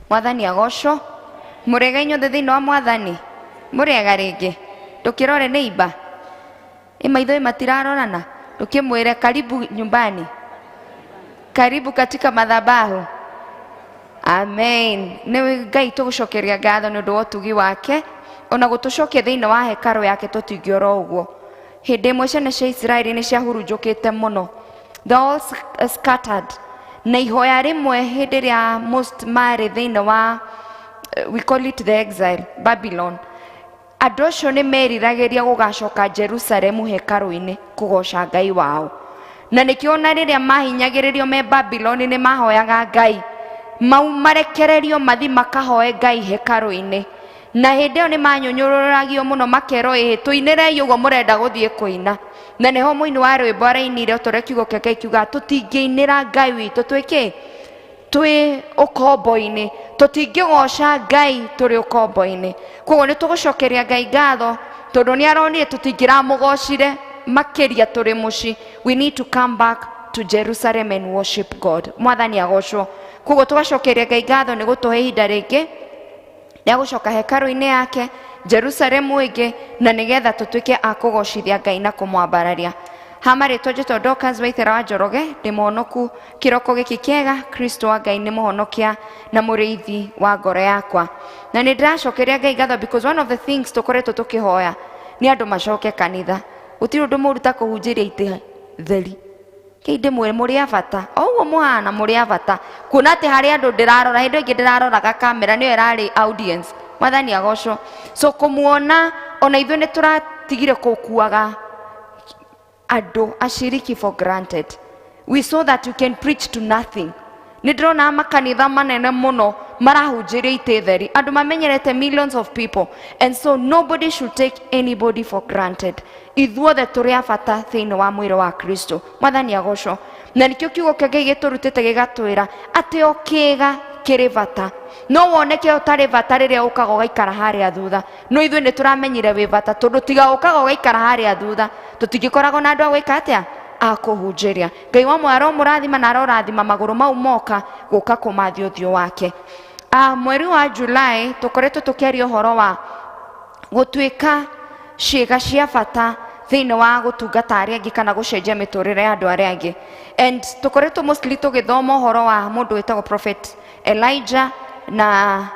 Mwathani agocwo. Mũrĩega inyuothe thĩinĩ wa Mwathani? Mũrĩega rĩngĩ? Ndũkĩrore nĩ imba ĩ maitho ĩ matirarorana, ndũkĩmwĩre karibu nyumbani, karibu katika madhabahu. Amen. Nĩ Ngai tũgũcokeria ngatho nĩ ũndũ wa ũtugi wake ona gũtũcokia thĩinĩ wa hekarũ yake. Tũtingĩora ũguo. Hĩndĩ ĩmwe ciana cia Isiraeli nĩ ciahurunjũkĩte mũno, they all scattered, na ihoya rĩmwe hĩndĩ ĩrĩa most marĩ thĩinĩ wa we call it the exile, Babylon, andũ acio nĩ meriragĩria gũgacoka Jerusalemu hekarũ-inĩ kũgoca Ngai wao. Na nĩkĩo ona rĩrĩa mahinyagĩrĩrio me Babiloni nĩ mahoyaga Ngai mau marekererio mathi makahoe Ngai hekarũ-inĩ. Na hĩndĩ ĩyo nĩ manyũnyũrũragio mũno, makerwo, ĩhĩ tũinĩrei ũguo mũrenda gũthiĩ kũina. Na nĩho mũini wa rwĩmbo arainire o ta ũrĩa kiugo kĩa Ngai kiugaga, tũtingĩinĩra Ngai witũ twĩkĩ twĩ ũkombo-inĩ, tũtingĩgoca Ngai tũrĩ ũkombo-inĩ. Koguo nĩ tũgũcokeria Ngai ngatho tondũ nĩ aronire tũtingĩramũgocire makĩria tũrĩ mũciĩ. We need to come back to Jerusalem and worship God. Mwathani agocwo. Koguo tũgacokeria Ngai ngatho nĩ gũtũhe ihinda rĩngĩ rĩa gũcoka hekarũ-inĩ yake Jerusalemu ĩngĩ, na nĩgetha tũtuĩke a kũgocithia Ngai na kũmwambararia. Ha marĩtwa njĩtwo Dorcas Waithera wa Njoroge, ndĩ mũhonoku kĩroko gĩkĩ kĩega. Kristo wa Ngai nĩ mũhonokia na mũrĩithi wa ngoro yakwa, na nĩ ndĩracokeria Ngai ngatho because one of the things tũkoretwo tũkĩhoya nĩ andũ macoke kanitha. Gũtirĩ ũndũ mũru ta kũhunjĩria itĩ theri. Kĩi ndĩmwĩre, mũrĩ a bata o ũguo mũhana, mũrĩ a bata. Kuona atĩ harĩ andũ ndĩrarora, hĩndĩ ĩngĩ ndĩraroraga kamera nĩyo ĩrarĩ audience. Mwathani agocwo. So kũmuona ona ithuĩ nĩ tũratigire kũkuaga andũ ashiriki for granted. We saw that you can preach to nothing. Nĩ ndĩrona makanitha manene mũno marahunjĩria itĩ theri, andũ mamenyerete millions of people, and so nobody should take anybody for granted. Ithuothe tũrĩ a bata thĩinĩ wa mwĩrĩ wa Kristo. Mwathani agocwo. Na nĩkĩo kiugo kĩa Ngai gĩtũrutĩte gĩgatwĩra atĩ o kĩĩga kĩrĩ bata. No woneke ũtarĩ bata rĩrĩa ũkaga ũgaikara harĩa thutha, no ithuĩ nĩ tũramenyire wĩ bata, tondũ tiga ũkaga ũgaikara harĩa thutha, tũtingĩkoragwo na andũ a gwĩka atĩa, a kũhunjĩria. Ngai wa muoyo aromũrathima na arorathima magũrũ mau moka gũka kũmathia ũthiũ wake. Mweri wa July tũkoretwo tũkĩaria ũhoro wa gũtuĩka ciĩga cia bata thĩinĩ wa gũtungata arĩa angĩ kana gũcenjia mĩtũrĩre ya andũ arĩa angĩ, and tũkoretwo mostly tũgĩthoma ũhoro wa mũndũ wĩtagwo Prophet Elijah na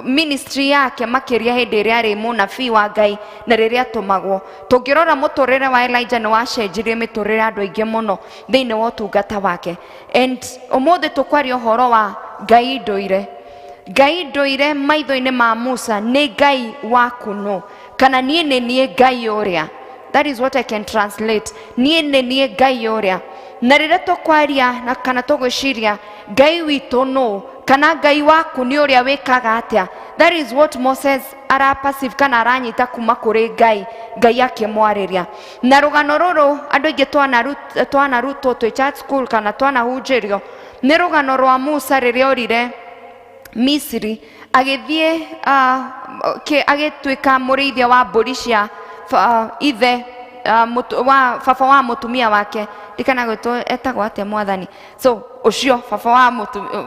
ministry yake, makĩria hĩndĩ ĩrĩa arĩ mũnabii wa Ngai na rĩrĩa atũmagwo. Tũngĩrora mũtũrĩre wa Elijah, nĩ wacenjirie mĩtũrĩre ya andũ aingĩ mũno thĩinĩ wa ũtungata wake. And ũmũthĩ tũkwaria ũhoro wa Ngai ndũire. Ngai ndũire maitho-inĩ ma Musa nĩ Ngai waku nũ, kana niĩ nĩ niĩ Ngai ũrĩa. That is what I can translate, niĩ nĩ niĩ Ngai ũrĩa. Na rĩrĩa tũkwaria na kana tũgwĩciria Ngai witũ nũ, kana Ngai waku nĩ ũrĩa wĩkaga atĩa, that is what Moses ara perceive kana aranyita kuma kũrĩ Ngai, Ngai akĩmwarĩria. Na rũgano rũrũ andũ aingĩ twanarutwo twĩ church school kana twanahunjĩrio, nĩ rũgano rwa Musa rĩrĩa orire Misiri agĩthiĩ agĩtuĩka mũrĩithia wa mbũri cia ithe wa baba wa mũtumia wake. Ndikana gwĩtwo etagwo atĩa, Mwathani. So ũcio baba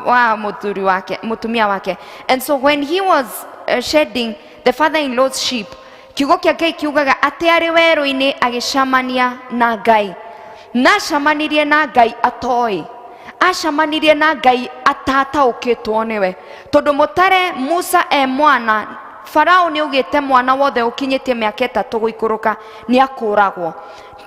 wa mũthuri wake, mũtumia wake. And so when he was shedding the father-in-law's sheep, kiugo kĩa Ngai kiugaga atĩ arĩ werũ-inĩ agĩcamania na Ngai, na acamanirie na Ngai atoĩ, acamanirie na Ngai atataũkĩtwo nĩwe, tondũ mũtare Musa e mwana, Farao nĩ augĩte mwana wothe ũkinyĩtie mĩaka 3 gũikũrũka nĩ akũragwo,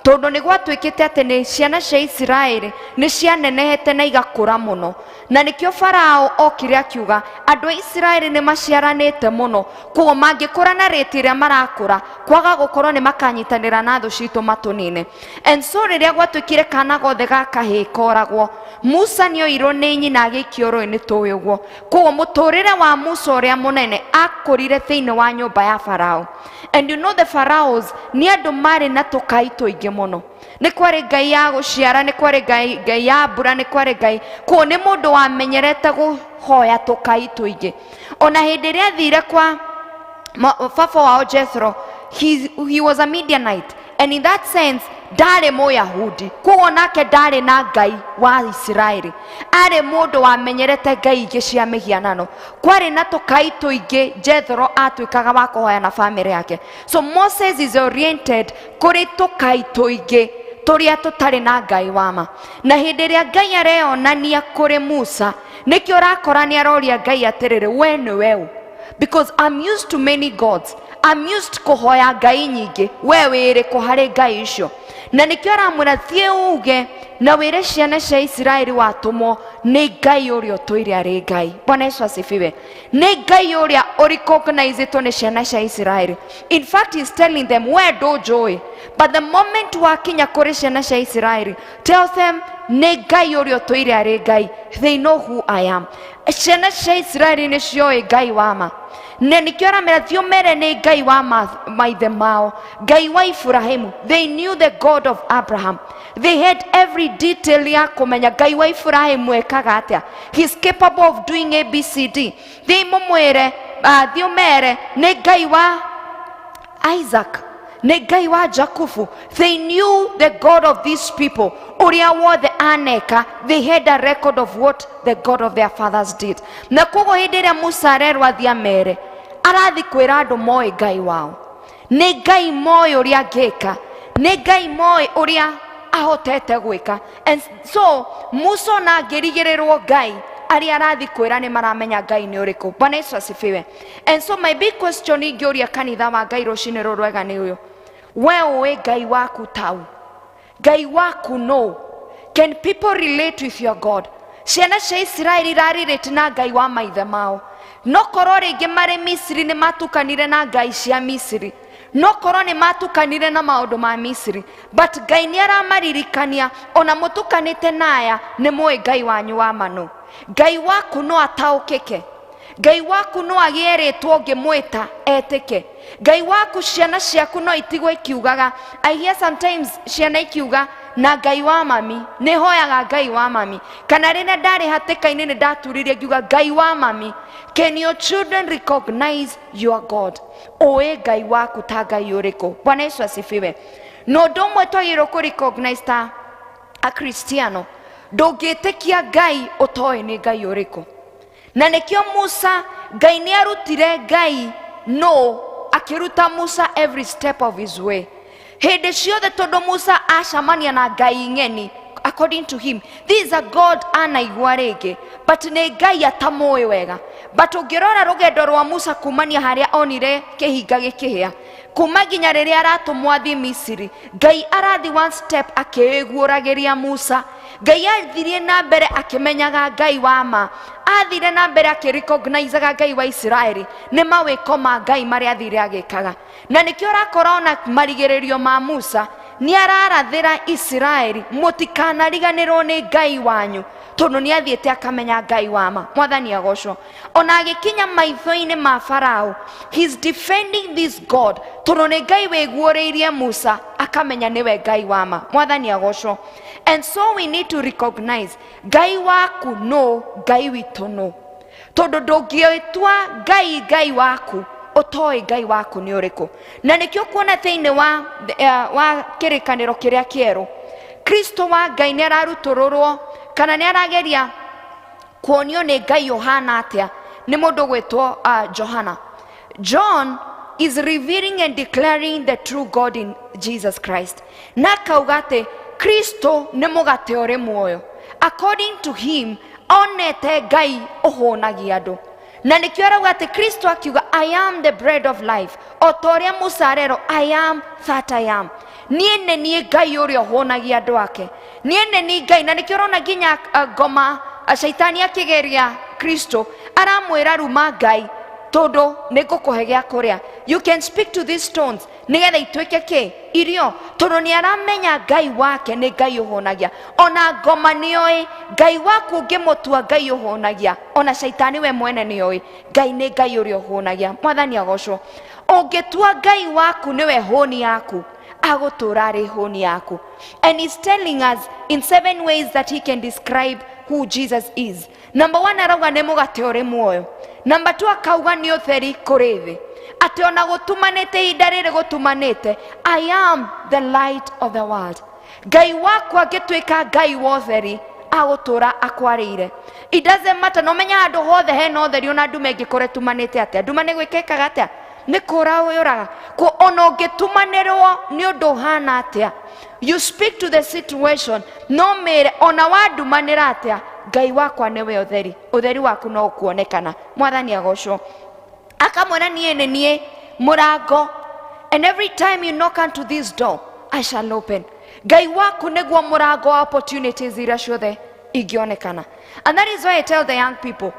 tondũ nĩ gwatuĩkĩte atĩ nĩ ciana cia Isiraeli nĩ cianenehete na igakũra mũno. Na nĩkĩo Farao okire akiuga andũ a Isiraeli nĩ maciaranĩte mũno, koguo mangĩkũra na rĩti ĩrĩa marakũra, kwaga gũkorwo nĩ makanyitanĩra na thũ citũ matũnine. And so rĩrĩa gwatuĩkire kana gothe ga kahĩĩ koragwo. Musa nĩ oirwo nĩ nyina agĩikio rũĩ, nĩ tũĩ ũguo. Koguo mũtũrĩre wa Musa ũrĩa mũnene akũrire thĩinĩ wa nyũmba ya Farao. And you know the pharaohs nĩ andũ marĩ na tũkai tũingĩ mũno. Nĩ kwarĩ ngai ya gũciara, nĩ kwarĩ ngai, ngai ya mbura, nĩ kwarĩ ngai. Koguo nĩ mũndũ wamenyerete kũhoya tũkai tũingĩ. Ona hĩndĩ ĩrĩa athire kwa baba wao Jethro, he was a Midianite, and in that sense ndarĩ Mũyahudi. Koguo nake ndarĩ na Ngai wa Isiraeli, arĩ mũndũ wamenyerete ngai ingĩ cia mĩhianano. Kwarĩ na tũkai tũingĩ Jethro atuĩkaga wa kũhoya na famĩlĩ yake. So Moses is oriented kũrĩ tũkai tũingĩ tũrĩa tũtarĩ na Ngai wa ma. Na hĩndĩ ĩrĩa Ngai areyonania kũrĩ Musa, nĩkĩo ũrakora nĩ aroria Ngai atĩrĩrĩ, we nĩwe ũ? Because I'm used to many gods, I'm used kũhoya ngai nyingĩ, we wĩrĩkũ harĩ ngai icio? Na nĩkĩo aramwĩra, thiĩ uge na wĩre ciana cia Isiraeli watũmwo nĩ Ngai ũrĩa ũtũire arĩ Ngai. Bwana Yesu asifiwe. Nĩ Ngai ũrĩa ũrecognizĩtwo nĩ ciana cia Isiraeli. In fact, he's telling them, we ndũnjũĩ, but the moment wakinya kũrĩ ciana cia Isiraeli, tell them nĩ Ngai ũrĩa ũtũire arĩ Ngai. They know who I am. Ciana cia Isiraeli nĩ cioĩ Ngai wa ma, na nĩkĩo aramera thiĩ ũmere nĩ Ngai wa maithe mao, Ngai wa Ibrahimu. They knew the God of Abraham. They had every detail ya kũmenya Ngai wa Ibrahimu ekaga atĩa. He is capable of doing ABCD. Thiĩ mũmwĩre, thiĩ ũmere nĩ Ngai wa Isaac, nĩ Ngai wa Jakubu. They knew the God of these people, ũrĩa wothe aneka. They had a record of what the God of their fathers did. Na koguo hĩndĩ ĩrĩa Musa arerwo athiĩ amere, arathiĩ kwĩra andũ moĩ Ngai wao, nĩ Ngai moĩ ũrĩa angĩka, nĩ Ngai moĩ ũrĩa ahotete gwĩka. And so Musa ona angĩrigĩrĩrwo Ngai arĩa arathiĩ kwĩra nĩ maramenya Ngai nĩ ũrĩkũ. Bwana Yesu asifiwe. And so my big question ingĩũria kanitha wa Ngai rũcinĩ rũrũ rwega nĩ ũyũ: we ũĩ Ngai waku tau? Ngai waku no? Can people relate with your God? Ciana cia Isiraeli irarelate na Ngai wa maithe mao. No korwo rĩngĩ marĩ Misiri nĩ matukanire na ngai cia Misiri, no korwo nĩ matukanire na maũndũ ma Misiri, but Ngai nĩ aramaririkania, ona mũtukanĩte na aya, nĩ mũĩ Ngai wanyu wa mano. Ngai waku no ataũkĩke? Ngai waku no agĩe rĩtwa ũngĩmwĩta etĩke? Ngai waku, ciana ciaku no itigwo ikiugaga? I hear sometimes ciana ikiuga, na Ngai wa mami, nĩ hoyaga Ngai wa mami, kana rĩrĩa ndarĩ hatĩka-inĩ nĩ ndaturirie ngiuga Ngai wa mami. Can your children recognize your God? Ũĩ Ngai waku ta Ngai ũrĩkũ? Bwana Yesu asifiwe. Na ũndũ ũmwe twagĩrĩirwo kũ recognize ta Akristiano, ndũngĩtĩkia Ngai ũtoĩ nĩ Ngai ũrĩkũ. Na nĩkĩo Musa, Ngai nĩ arutire Ngai no akĩruta Musa every step of his way, hĩndĩ ciothe, tondũ Musa acamania na ngai ng'eni. According to him, this is a God anaigua rĩngĩ, but nĩ Ngai atamũĩ wega. But ũngĩrora rũgendo rwa Musa kumania harĩa onire kĩhinga gĩkĩhĩa kuma nginya rĩrĩa aratũmwo athiĩ Misiri, Ngai arathi one step akĩĩguũragĩria Musa. Ngai athirie na mbere akĩmenyaga Ngai wa ma, athire na mbere akĩrecognizaga Ngai wa Isiraeli nĩ mawĩko ma Ngai marĩa athire agĩkaga. Na nĩkĩo ũrakora ona marigĩrĩrio ma Musa nĩ ararathĩra Isiraeli, mũtikanariganĩrwo nĩ Ngai wanyu, tondũ nĩ athiĩte akamenya Ngai wa ma. Mwathani agocwo. Ona agĩkinya maitho-inĩ ma Farao, he's defending this God, tondũ nĩ Ngai wĩguũrĩirie Musa akamenya nĩwe Ngai wa ma. Mwathani agocwo. And so we need to recognize Ngai waku no Ngai witũ no, tondũ ndũngĩtua Ngai Ngai waku ũtoĩ Ngai waku nĩ ũrĩkũ. Na nĩkĩo kuona thĩinĩ wa kĩrĩkanĩro kĩrĩa kĩerũ, Kristo wa Ngai nĩ ararutũrũrwo kana nĩ arageria kuonio nĩ Ngai ũhana atĩa nĩ mũndũ gwĩtwo Johana. John is revealing and declaring the true God in Jesus Christ, na akauga atĩ Kristo nĩ mũgate ũrĩ muoyo. According to him, onete Ngai ũhũnagia andũ, na nĩkĩo arauga atĩ Kristo akiuga, "I am the bread of life," o ta ũrĩa Musa arerwo, "I am that I am." Niĩ nĩ niĩ Ngai ũrĩa ũhũnagia andũ ake, niĩ nĩ niĩ Ngai. Na nĩkĩo ũrona nginya ngoma, caitani akĩgeria Kristo aramwĩra, "Ruma Ngai, tondũ nĩ ngũkũhe gĩa kũrĩa. You can speak to these stones nĩgetha ituĩke kĩ irio." Tondũ nĩ aramenya Ngai wake nĩ Ngai ũhũnagia. Ona ngoma nĩoĩ Ngai waku ũngĩmũtua Ngai ũhũnagia. Ona caitani we mwene nĩoĩ Ngai nĩ Ngai ũrĩa ũhũnagia. Mwathani agocwo. Ũngĩtua Ngai waku nĩwe hũni yaku, agũtũra arĩ hũni yaku. And he's telling us in 7 ways that he can describe who Jesus is. Number 1, arauga nĩ mũgate ũrĩ muoyo. Number 2, akauga nĩ ũtheri kũrĩ thĩ. Atĩ ona gũtumanĩte ihinda rĩrĩ gũtumanĩte, I am the light of the world. Ngai waku angĩtuĩka Ngai wa ũtheri, agũtũra akwarĩire. It doesn't matter, no menya handũ hothe hena ũtheri ona ndume ĩngĩkorwo ĩtumanĩte atĩa. Nduma nĩ gwĩka ĩkaga atĩa? Nĩ kũra yũraga. Kũ ona ũngĩtumanĩrwo nĩ ũndũ ũhana atĩa, you speak to the situation, no mĩre ona wandumanĩra atĩa, Ngai wakwa nĩwe ũtheri. Ũtheri waku no ũkuonekana. Mwathani agocwo. Akamwĩra niĩ nĩ niĩ mũrango, and every time you knock unto this door, I shall open. Ngai waku nĩguo mũrango wa opportunities iria ciothe ingĩonekana. And that is why I tell the young people,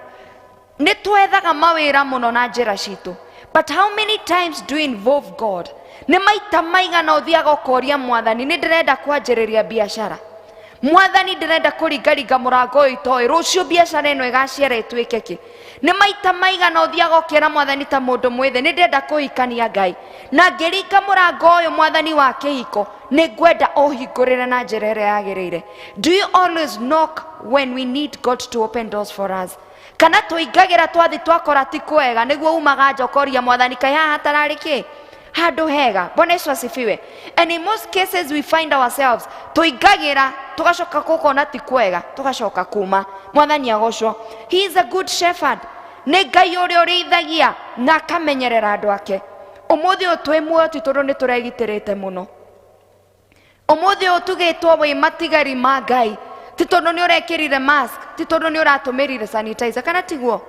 nĩ twethaga mawĩra mũno na njĩra citũ, but how many times do you involve God? Nĩ maita maigana ũthiaga ũkoria Mwathani, nĩ ndĩrenda kwanjĩrĩria biacara. Mwathani, ndĩrenda kũringaringa mũrango ũyũ itoĩ, rũciũ biacara ĩno ĩgaciara ĩtuĩke kĩ? Nĩ maita maigana ũthiaga ũkĩra Mwathani ta mũndũ mwĩthĩ, nĩ ndĩrenda kũhikania Ngai, na ngĩringa mũrango ũyũ Mwathani wa kĩhiko, nĩ ngwenda ũhingũrĩre na njĩra ĩrĩa yagĩrĩire. Do you always knock when we need God to open doors for us? Kana tũingagĩra twathi twakora ti kwega, nĩguo umaga nja ũkoria Mwathani, kaĩ haha hatararĩ kĩ? Handũ hega. Bwana Yesu asifiwe. And in most cases we find ourselves tũingagĩra tũgacoka gũkona ti kwega, tũgacoka kuma. Mwathani agocwo. He is a good shepherd. Nĩ Ngai ũrĩa ũrĩithagia na akamenyerera andũ ake. Ũmũthĩ ũyũ twĩ muoyo ti tondũ nĩ tũregitĩrĩte mũno. Ũmũthĩ ũyũ tugĩtwo wĩ matigari ma Ngai ti tondũ nĩ ũrekĩrire mask, ti tondũ nĩ ũratũmĩrire sanitizer, kana tiguo?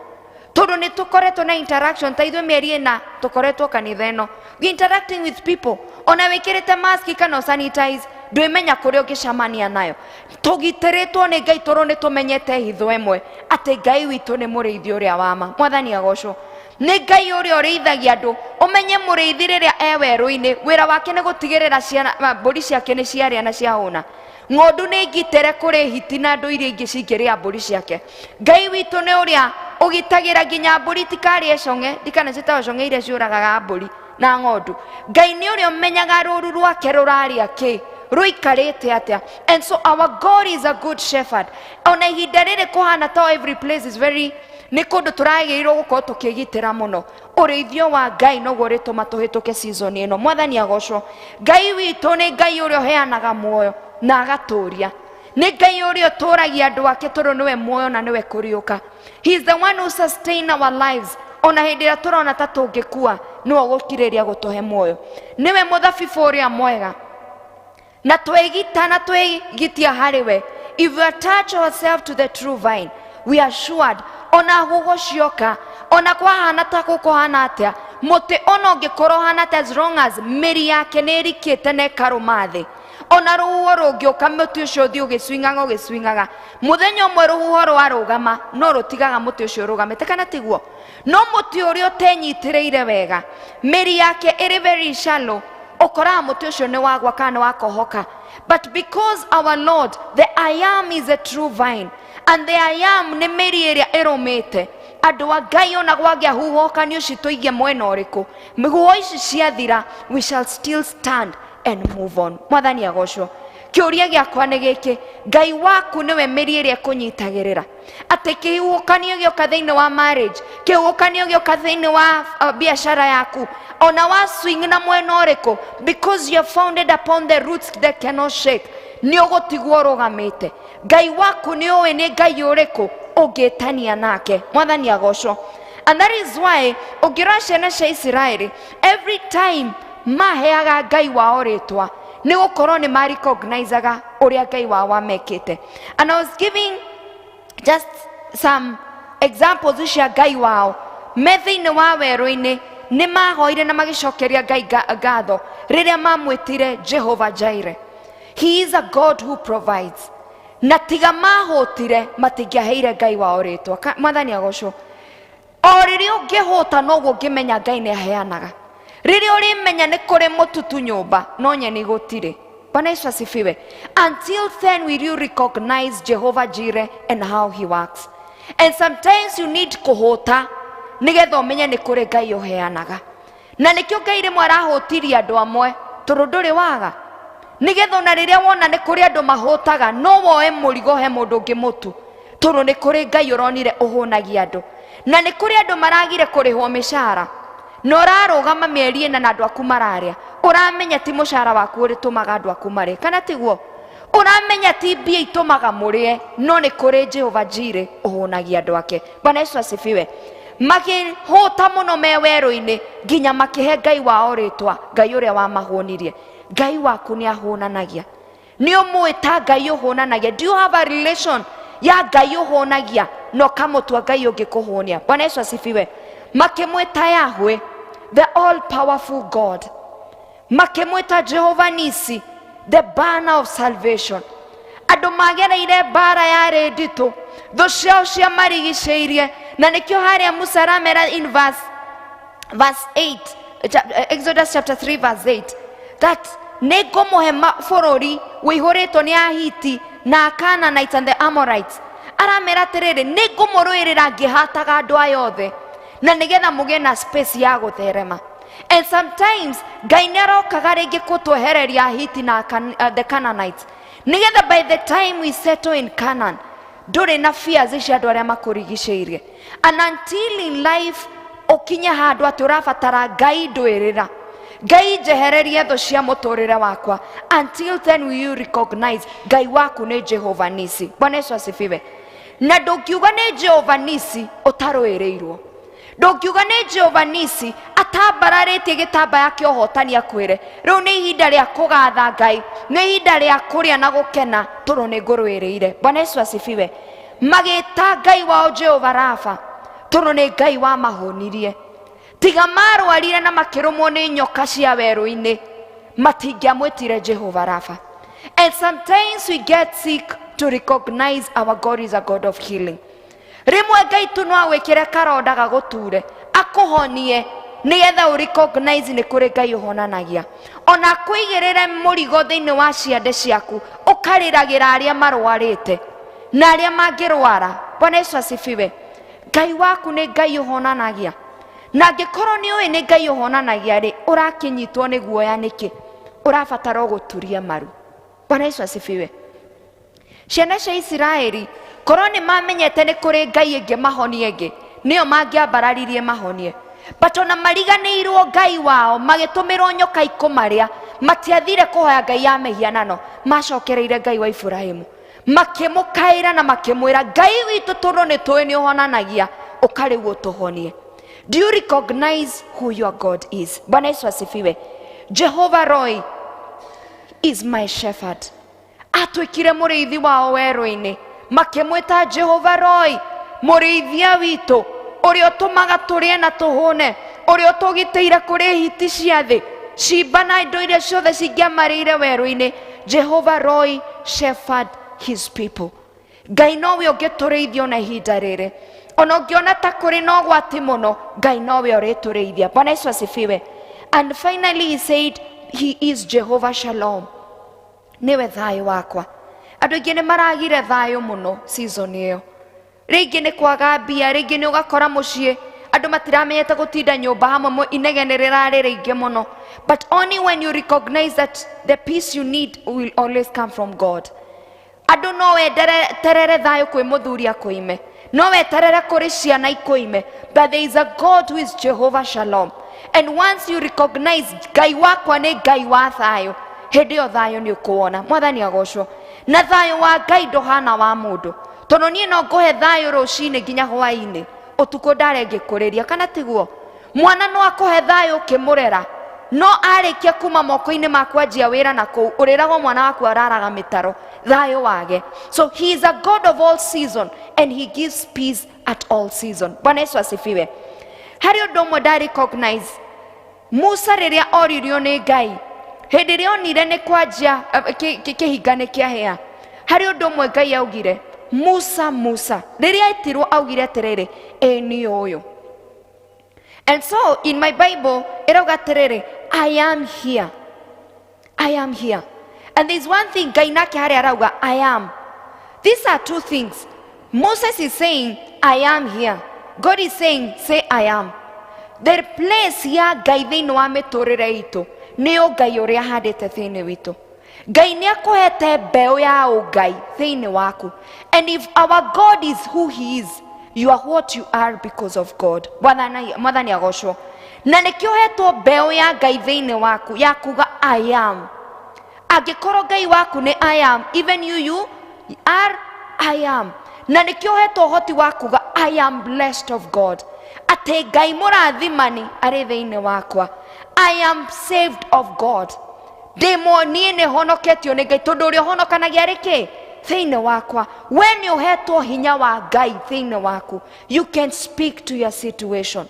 Tondũ nĩ tũkoretwo na interaction ta ithuĩ mĩeri ĩna tũkoretwo kanitha ĩno. We interacting with people. Ona wĩkĩrĩte mask kana sanitize, ndwĩmenya kũrĩa ũngĩcemania nayo. Tũgitĩrĩtwo nĩ Ngai tondũ nĩ tũmenyete hitho ĩmwe, atĩ Ngai witũ nĩ mũrĩithi ũrĩa wa ma. Mwathani agocwo. Nĩ Ngai ũrĩa ũrĩithagia andũ. Ũmenye mũrĩithi rĩrĩa e werũ-inĩ, wĩra wake nĩ gũtigĩrĩra ciana, mbũri ciake nĩ ciarĩa na ciahũna. Ng'ondu nĩ ngitĩre kũrĩ hiti na andũ iria ingĩ cingĩrĩa mbũri ciake. Ngai witũ nĩ ũrĩa ũgitagĩra nginya mbũri itikarĩe cong'e, ndikana ciĩtagwo cong'e iria ciũragaga mbũri na ng'ondu. Ngai nĩ ũrĩa ũmenyaga rũru rwake rũrarĩa kĩ, rũikarĩte atĩa. And so our God is a good shepherd. Ona ihinda rĩrĩ kũhana ta every place is very, nĩ kũndũ tũragĩrĩirwo gũkorwo tũkĩgitĩra mũno. Ũrĩithio wa Ngai noguo ũrĩtũma tũhĩtũke season ĩno. Mwathani agocwo. Ngai witũ nĩ Ngai ũrĩa ũheanaga muoyo na agatũria. Nĩ Ngai ũrĩa ũtũragia andũ ake tondũ nĩwe muoyo na nĩwe kũriũka. He is the one who sustain our lives. Ona hĩndĩ ĩrĩa tũrona ta tũngĩkua, nĩwe ũgũkirĩrĩria gũtũhe muoyo. Nĩwe mũthabibũ ũrĩa mwega. Na twegita na twegitia harĩ we. If we attach ourselves to the true vine, we are assured. Ona huho cioka, ona kwahana ta gũkũhana atĩa, mũtĩ ona ũngĩkorwo ũhana atĩa, as long as mĩri yake nĩ ĩrikĩte na ĩkarũma thĩ. Ona rũhuho rũngĩũka, mũtĩ ũcio ũthiĩ ũgĩcwingaga ũgĩcwingaga. Mũthenya ũmwe rũhuho rwarũgama, no rũtigaga mũtĩ ũcio ũrũgamĩte, kana tiguo? No mũtĩ ũrĩa ũtenyitĩrĩire wega, mĩri yake ĩrĩ very shallow, ũkoraga mũtĩ ũcio nĩ wagwa kana nĩ wakohoka. But because our Lord, the I am is a true vine, and the I am nĩ mĩri ĩrĩa ĩrũmĩte. Andũ a Ngai ona gwagĩa huhũkanio citũigie mwena ũrĩkũ, huho ici ciathira, we shall still stand and move on. Mwathani agocwo. Kĩũria gĩakwa nĩ gĩkĩ, Ngai waku nĩwe mĩri ĩrĩa ĩkũnyitagĩrĩra. Atĩ kĩhuhũkanio gĩoka thĩinĩ wa marriage, kĩhuhũkanio gĩoka thĩinĩ wa biashara yaku, ona wa swing na mwena ũrĩkũ, because you are founded upon the roots that cannot shake, nĩ ũgũtigwo ũrũgamĩte. Ngai waku nĩ ũĩ nĩ Ngai ũrĩkũ ũngĩtania nake. Mwathani agocwo. And that is why ũngĩrora ciana cia Isiraeli, every time maheaga Ngai wao rĩtwa, nĩ gũkorwo nĩ ma-recognizaga ũrĩa Ngai wao amekĩte. And I was giving just some examples cia Ngai wao. Me thĩinĩ wa werũ-inĩ, nĩ mahoire na magĩcokeria Ngai ngatho rĩrĩa mamwĩtire Jehovah Jireh. He is a God who provides. Na tiga mahũtire, matingĩaheire Ngai wao rĩtwa. Mwathani agocwo. O rĩrĩa ũngĩhũta noguo ũngĩmenya Ngai nĩ aheanaga. Rĩrĩa ũrĩmenya nĩ kũrĩ mũtutu nyũmba no nyeni gũtirĩ. Bwana Yesu asifiwe. Until then will you recognize Jehovah Jireh and how he works. And sometimes you need kũhũta nĩgetha ũmenye nĩ kũrĩ Ngai ũheanaga. Na nĩkĩo Ngai rĩmwe arahũtirie andũ amwe tondũ ndũrĩ waga. Nĩgetha ona rĩrĩa wona nĩ kũrĩ andũ mahũtaga no woe mũrigo he mũndũ ũngĩ mũtu tondũ nĩ kũrĩ Ngai ũronire ũhũnagia andũ. Na nĩ kũrĩ andũ maragire kũrĩhwo mĩcara na ũrarũgama mĩeri ĩna na andũ aku mararĩa, ũramenya ti mũcara waku ũrĩtũmaga andũ aku marĩe, kana tiguo? Ũramenya ti mbia itũmaga mũrĩe, no nĩ kũrĩ Jehova Jireh ũhũnagia andũ ake. Bwana Yesu asifiwe. Makĩhũta mũno me werũ-inĩ nginya makĩhe Ngai wao rĩtwa, Ngai ũrĩa wamahũnirie. Ngai waku nĩ ahũnanagia. Nĩ ũmũĩ ta Ngai ũhũnanagia? Do you have a relation ya Ngai ũhũnagia na ũkamũtua Ngai ũngĩkũhũnia? Bwana Yesu asifiwe. Makĩmwĩta Yahweh, the all powerful God. Makĩmwĩta Jehovah Nisi, the banner of salvation. Andũ magereire mbara yarĩ nditũ, thũ ciao ciamarigicĩirie, na nĩkĩo harĩa Musa aramera in verse 8, Exodus chapter 3 verse 8, that nĩ ngũmũhe bũrũri ũihũrĩtwo nĩ Ahiti na Canaanites and the Amorites. Aramera atĩrĩrĩ, nĩ ngũmũrũĩrĩra ngĩhataga andũ aya othe, na nĩgetha mũgĩe na space ya gũtherema. And sometimes Ngai nĩ arokaga rĩngĩ kũtwehereria Ahiti na the Canaanites, nĩgetha by the time we settle in Canaan ndũrĩ na fears cia andũ arĩa makũrigicĩirie. And until in life ũkinye handũ atĩ ũrabatara Ngai ndwĩrĩra, Ngai njehererie thũ cia mũtũrĩre wakwa, until then will you recognize Ngai waku nĩ Jehovah Nisi. Bwana Yesu asifiwe. Na ndũngiuga nĩ Jehovah Nisi ũtarũĩrĩirwo, ndũngiuga nĩ Jehovah Nisi atambararĩtie gĩtambaya kĩa ũhotani akwĩre rĩu nĩ ihinda rĩa kũgatha Ngai, nĩ ihinda rĩa kũrĩa na gũkena tondũ nĩ ngũrũĩrĩire. Bwana Yesu asifiwe. Magĩta Ngai wao Jehovah Rafa tondũ nĩ Ngai wamahũnirie. Tiga marwarire na makĩrũmwo nĩ nyoka cia werũ-inĩ, matingĩamwĩtire Jehovah Rafa. And sometimes we get sick to recognize our God is a God of healing. Rĩmwe Ngai tu no agwĩkĩre karonda gagũture akũhonie nĩgetha ũ recognize nĩ kũrĩ Ngai ũhonanagia. Ona akũigĩrĩre mũrigo thĩinĩ wa ciande ciaku ũkarĩragĩra arĩa marwarĩte na arĩa mangĩrwara. Bwana Yesu asifiwe. Ngai waku nĩ Ngai ũhonanagia, na angĩkorwo nĩ ũĩ nĩ Ngai ũhonanagia rĩ, ũrakĩnyitwo nĩ guoya nĩkĩ? Ũrabatara o gũturia maru. Bwana Yesu asifiwe. Ciana cia Isiraeli korwo nĩ mamenyete nĩ kũrĩ Ngai ĩngĩ mahonie ĩngĩ, nĩyo mangĩambararirie mahonie. But ona mariganĩirwo Ngai wao, magĩtũmĩrwo nyoka ikũmarĩa, matiathire kũhoya Ngai ya mĩhianano, macokereire Ngai wa Iburahĩmu, makĩmũkaĩra na makĩmwĩra, Ngai witũ tondũ nĩ tũĩ nĩ ũhonanagia, ũka rĩu ũtũhonie. Do you recognize who your God is? Bwana Yesu asifiwe. Jehovah Roy is my shepherd. Atuĩkire mũrĩithi wao werũ-inĩ, makĩmwĩta Jehovah Roy, mũrĩithia witũ, ũrĩa ũtũmaga tũrĩe na tũhũne, ũrĩa ũtũgitĩire kũrĩ hiti cia thĩ, cimba na indo iria ciothe cingĩamarĩire werũ-inĩ. Jehovah Roy shepherd his people. Ngai nowe ũngĩtũrĩithia ona ihinda rĩrĩ, ona ũngĩona ta kũrĩ na ũgwati mũno, Ngai nowe ũrĩtũrĩithia. Bwana Yesu asifiwe. And finally he said he is Jehovah Shalom, nĩwe thayũ wakwa. Andũ aingĩ nĩ maragire thayũ mũno season ĩyo, rĩngĩ nĩ kwaga mbia, rĩngĩ nĩ ũgakora mũciĩ andũ matiramenyete gũtinda nyũmba hamwe, inegene rĩrarĩ rĩingĩ mũno. But only when you recognize that the peace you need will always come from God. Andũ no weterere thayũ kwĩ mũthuri akũime, no weterere kũrĩ ciana ikũime, but there is a God who is Jehovah Shalom. And once you recognize Ngai wakwa nĩ Ngai wa thayũ, hĩndĩ ĩyo thayũ nĩ ũkũwona. Mwathani agocwo. Na thayũ wa Ngai ndũhana wa mũndũ, tondũ niĩ no ngũhe thayũ rũcinĩ nginya hwaĩ-inĩ, ũtukũ ndare ngĩkũrĩria, kana tiguo? Mwana no akũhe thayũ ũkĩmũrera, no arĩkia kuma moko-inĩ maku anjia wĩra na kũu, ũrĩragwo mwana waku araraga mĩtaro, thayũ wage. So he is a God of all season and he gives peace at all season. Bwana Yesu asifiwe. Harĩ ũndũ ũmwe nda recognize, Musa rĩrĩa oririo nĩ Ngai, hĩndĩ ĩrĩa onire nĩ kwanjia kĩhinga nĩ kĩahĩa, harĩ ũndũ ũmwe Ngai augire, Musa, Musa. Rĩrĩa etirwo augire atĩrĩrĩ, ĩ niĩ ũyũ. And so in my Bible ĩrauga atĩrĩrĩ, I am here, I am here. And there's one thing Ngai nake harĩa arauga, I am. These are two things. Moses is saying, I am here. God is saying, say I am. The place ya Ngai thĩinĩ wa mĩtũrĩre itũ nĩ ũngai ũrĩa ahandĩte thĩinĩ witũ. Ngai nĩ akũhete mbeũ ya ũngai thĩinĩ waku. And if our God is who he is, you are what you are because of God. Mwathani agocwo. Na nĩkĩo ũhetwo mbeũ ya Ngai thĩinĩ waku ya kuga I am. Angĩkorwo Ngai waku nĩ I am, even you are I am. Na nĩkĩo ũhetwo ũhoti wa kuga I am blessed of God. Atĩ Ngai mũrathimani arĩ thĩinĩ wakwa. I am saved of God. Ndĩmwo niĩ nĩ honoketio nĩ Ngai tondũ ũrĩa ũhonokanagia arĩ kĩ thĩinĩ wakwa. We nĩ ũhetwo hinya wa Ngai thĩinĩ waku. You can speak to your situation.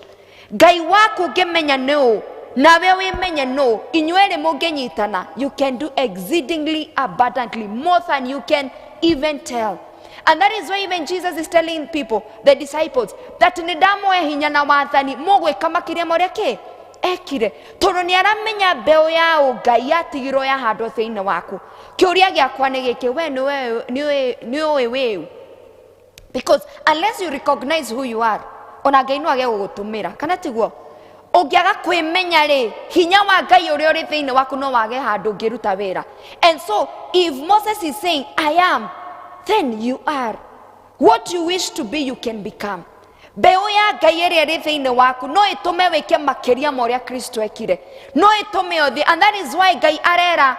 Ngai waku ũngĩmenya nĩ ũ nawe wĩmenye nũ, inyuerĩ mũngĩnyitana, you can do exceedingly abundantly more than you can even tell. And that is why even Jesus is telling people, the disciples, that nĩ ndamũhe hinya na wathani mũgwĩka makĩria ma ũrĩa kĩ ekire, tondũ nĩ aramenya mbeũ ya ũngai yatigirwo yahandwo thĩinĩ waku. Kĩũria gĩakwa nĩ gĩkĩ, we nĩ ũĩ wĩũ? Because unless you recognize who you are, ona Ngai no age gũgũtũmĩra, kana tiguo? Ũngĩaga kwĩmenya rĩ, hinya wa Ngai ũrĩa ũrĩ thĩinĩ waku no wage handũ ũngĩruta wĩra. And so if Moses is saying I am, then you are. What you wish to be, you can become. Mbeũ ya Ngai ĩrĩa ĩrĩ thĩinĩ waku no ĩtũme wĩke makĩria ma ũrĩa Kristo ekire, no ĩtũme ũthiĩ. And that is why Ngai arera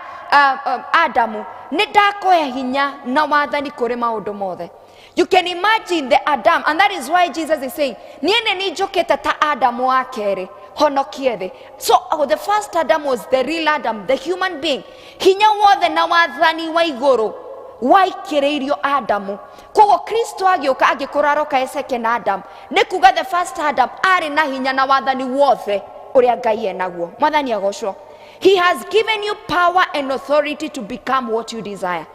Adamu, nĩ ndakũhe hinya na wathani kũrĩ maũndũ mothe. You can imagine the Adam, and that is why Jesus is saying, niĩ nĩ niĩ njũkĩte ta Adamu wa kerĩ, honokie thĩ. So the first Adam was the real Adam, the human being. Hinya wothe na wathani wa igũrũ waikĩrĩirio Adamu. Koguo Kristo agĩũka agĩkorwo aroka e second Adam, nĩ kuga the first Adam arĩ na hinya na wathani wothe ũrĩa Ngai enaguo. Mwathani agocwo. He has given you power and authority to become what you desire.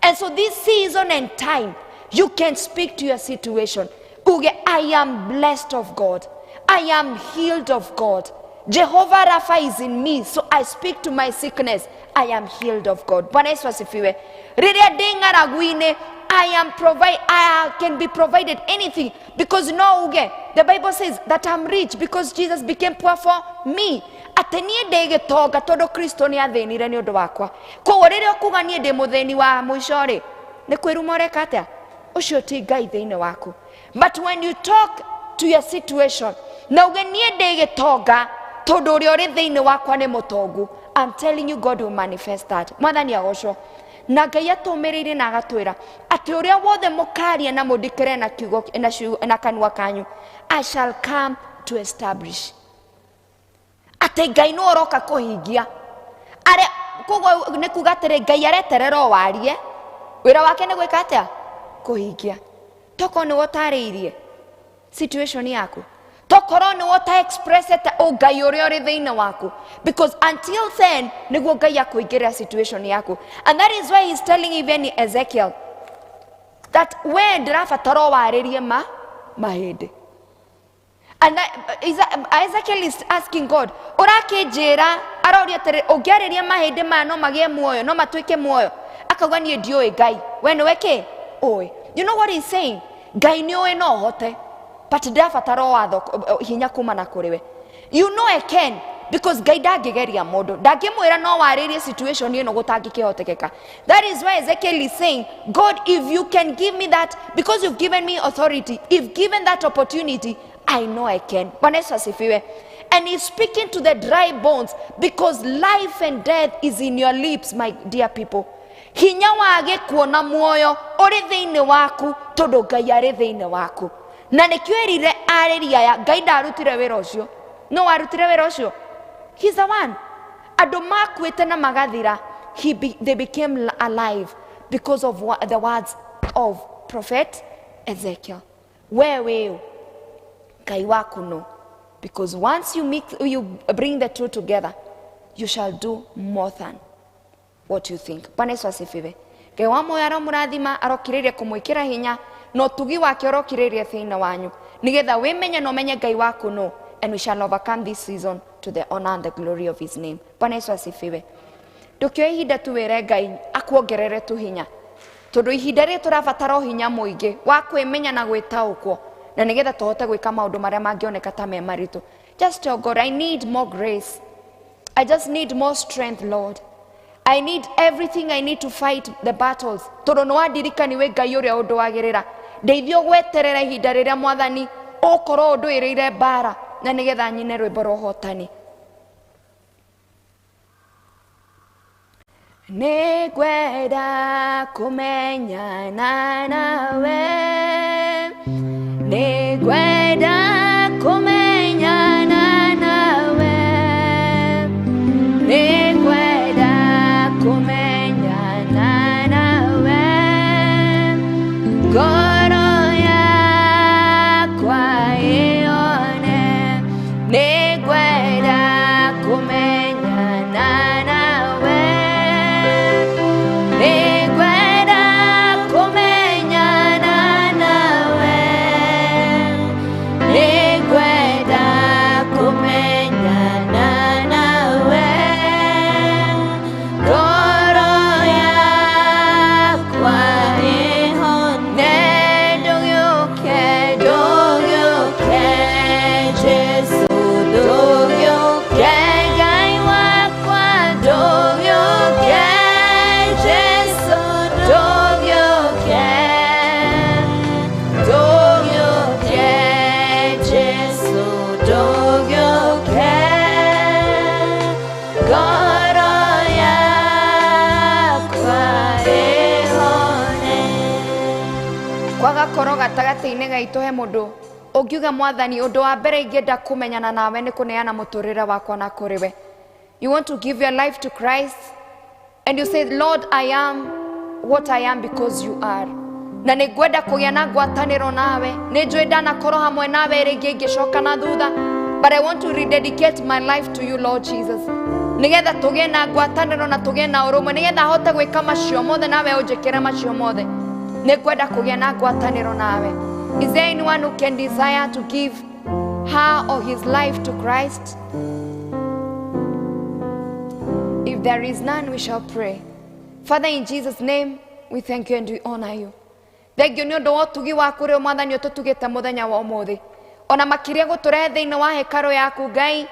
And so this season and time, you can speak to your situation. Uge, I am blessed of God. I am healed of God. Jehovah Rapha is in me, so I speak to my sickness. I am healed of God. Bwana Yesu asifiwe. Rĩrĩa ndĩ ng'aragu-inĩ, I can be provided anything, because no uge, the Bible says that I'm rich because Jesus became poor for me. Atĩ niĩ ndĩ gĩtonga tondũ Kristo nĩ athĩnire nĩ ũndũ wakwa. Koguo rĩrĩa ũkuga niĩ ndĩ mũthĩni wa mũico rĩ, nĩ kwĩruma ũreka atĩa? Ũcio ti Ngai thĩinĩ waku. But when you talk to your situation, na uge niĩ ndĩ gĩtonga tondũ ũrĩa ũrĩ thĩinĩ wakwa nĩ mũtongu, I'm telling you God will manifest that. Mwathani agocwo. Na Ngai atũmĩrĩirie na agatwĩra atĩ ũrĩa wothe mũkaria na mũndikĩre na kiugo na kanua kanyu, I shall come to establish. Atĩ Ngai nĩ ũroka kũhingia. Are koguo nĩ kuga atĩrĩ, Ngai areterera o warie, wĩra wake nĩ gwĩka atĩa? Kũhingia. Tokorwo nĩwe ũtarĩirie situation yaku, tokorwo nĩwe ũta expressete ũngai ũrĩa ũrĩ thĩinĩ waku, because until then nĩguo Ngai akũingĩrĩra situation yaku. And that is why he's telling even Ezekiel that we ndĩrabatara o warĩrie mahĩndĩ. And Ezekiel is asking God, ũrakĩnjĩra, aroria atĩrĩ, ũngĩarĩria mahĩndĩ maya no magĩe muoyo, no matuĩke muoyo? Akauga niĩ ndiũĩ Ngai, we nĩwe kĩ ũĩ? You know what he's saying? Ngai nĩ ũĩ no hote, but ndĩrabatara o watho hinya kuma na kũrĩ we. You know I can, because Ngai ndangĩgeria mũndũ, ndangĩmwĩra no warĩrie situation ĩno gũtangĩkĩhotekeka. That is why Ezekiel is saying, God, if you can give me that, because you've given me authority, if given that opportunity, I know I can. Bwana Yesu asifiwe. And he's speaking to the dry bones, because life and death is in your lips, my dear people. Hinya wa gĩkuũ na muoyo ũrĩ thĩinĩ waku, tondũ Ngai arĩ thĩinĩ waku. Na nĩkĩo erire arĩria aya, Ngai ndarutire wĩra ũcio. No arutire wĩra ũcio? He's the one. Andũ makuĩte na magathira, they became alive because of the words of prophet Ezekiel. We wĩũ, Ngai waku no. Because once you bring the two together, you shall do more than what you think. Bwana Yesu asifiwe. Ngai wa muoyo aromũrathima, arokirĩria kũmwĩkĩra hinya, na ũtugi wake ũrokirĩria thĩinĩ wanyu, nĩgetha wĩmenye na ũmenye Ngai waku no. and we shall overcome this season to the honor and the glory of his name. Bwana Yesu asifiwe. Ndũkĩoe ihinda tuwĩre Ngai akuongerere tũhinya, tondũ ihinda rĩrĩ tũrabatara ũhinya mũingĩ wa kwĩmenya na gwĩtaũkwo, na nĩgetha tũhote gwĩka maũndũ marĩa mangĩoneka ta me maritũ. Just tell God, I need more grace. I just need more strength, Lord. I need everything I need to fight the battles. Tondũ nĩ wandirikani wĩ Ngai ũrĩa ũndũagĩrĩra. Ndeithia gweterera ihinda rĩrĩa Mwathani ũkorwo ũndũĩrĩire mbara, na nĩgetha nyine rwĩmbo rwa ũhotani. Nĩngwenda kũmenyana nawe, nĩngwenda kũmenyana nawe, nĩngwenda kũmenyana nawe, ngoro yakwa ĩone, nĩngwenda kũmenyana nawe, nĩngwenda kũmenyana nawe, nĩngwenda kũmenyana nawe, ngoro yakwa ĩhone. Ndũgĩũke, ndũgĩũke, Jesũ, ndũgĩũke, Ngai wakwa, ndũgĩũke, Jesũ, ndũgĩũke, ndũgĩũke, Jesũ, ndũgĩũke, ngoro yakwa ĩhone. Kwaga korwo gatagatĩ-inĩ gaitũ he mũndũ ũngiuga, Mwathani, ũndũ wa mbere ingĩenda kũmenyana nawe nĩ kũneana mũtũrĩre wakwa na kũrĩ we. You want to give your life to Christ and you say, Lord, I am what I am because you are. Na nĩngwenda kũgĩa na ngwatanĩro nawe, nĩ njũĩ ndanakorwo hamwe nawe rĩngĩ ingĩcoka na thutha, but I want to rededicate my life to you, Lord Jesus, nĩgetha tũgĩe na ngwatanĩro na tũgĩe na ũrũmwe, nĩgetha hote gwĩka macio mothe nawe ũnjĩkĩre macio mothe. Nĩngwenda kũgĩa na ngwatanĩro nawe. Is there anyone who can desire to give her or his life to Christ? If there is none, we shall pray. Father, in Jesus' name, we thank you and we honor you. Thank you nĩ ũndũ wa ũtugi waku ũrĩa Mwathani ũtũtugĩte mũthenya wa ũmũthĩ, ona makĩria gũtũrehe thĩinĩ wa hekarũ yaku Ngai,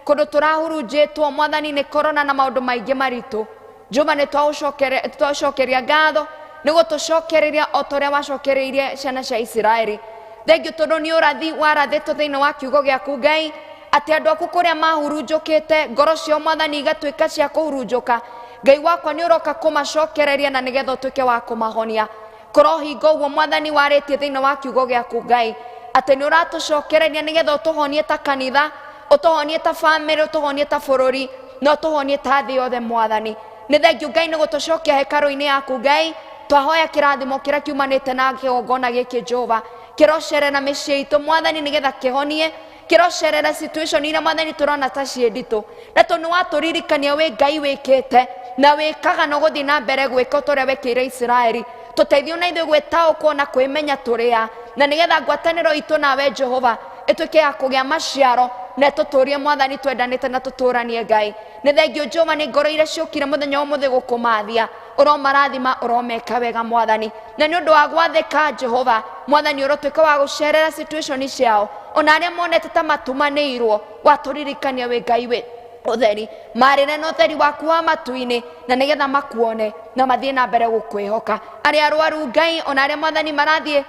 kũndũ tũrahurunjĩtwo Mwathani nĩ korona na maũndũ maingĩ maritũ. Jehova, nĩ twagũcokeria ngatho nĩ gũtũcokereria o ta ũrĩa wacokereirie ciana cia Isiraeli. Thank you tondũ nĩ ũrathi warathĩtwo thĩinĩ wa kiugo gĩaku Ngai, atĩ andũ aku kũrĩa mahurunjũkĩte ngoro ciao Mwathani igatuĩka cia kũhurunjũka. Ngai wakwa, nĩ ũroka kũmacokereria na nĩgetha ũtuĩke wa kũmahonia. Kũrohinga ũguo Mwathani warĩtie thĩinĩ wa kiugo gĩaku Ngai, atĩ nĩ ũratũcokereria nĩgetha ũtũhonie ta kanitha, ũtũhonie ta bamĩrĩ, ũtũhonie ta bũrũri, na ũtũhonie ta thĩ yothe Mwathani. Nĩ thengiũ Ngai nĩ gũtũcokia hekarũ-inĩ yaku Ngai. Twahoya kĩrathimo kĩrĩa kiumanĩte na kĩgongona gĩkĩ Jehova, kĩrocerera mĩciĩ itũ Mwathani, nĩgetha kĩhonie, kĩrocerera situation iria Mwathani tũrona ta ciĩ nditũ. Na tondũ nĩ watũririkania wĩ Ngai wĩkĩte na wĩkaga na ũgũthiĩ na mbere gwĩka ta ũrĩa wekĩire Isiraeli, tũteithio na ithuĩ gwĩtaũkwo na kwĩmenya tũrĩa, na nĩgetha ngwatanĩro itũ nawe Jehova ĩtuĩke ya kũgĩa maciaro na tũtũrie Mwathani twendanĩte na tũtũranie Ngai. Nĩ thengio Jehova nĩ ngoro iria ciũkire mũthenya wa ũmũthĩ gũkũmathia, ũromarathima, ũromeka wega Mwathani, na nĩ ũndũ wa gwathĩka Jehova Mwathani, ũrotuĩka wa gũcerera situation ciao, ona arĩa monete ta matumanĩirwo, watũririkania wĩ Ngai wĩ ũtheri, marĩre na ũtheri waku wa matu-inĩ, na nĩgetha makuone na mathiĩ na mbere gũkwĩhoka. Arĩa arwaru Ngai, ona arĩa Mwathani marathiĩ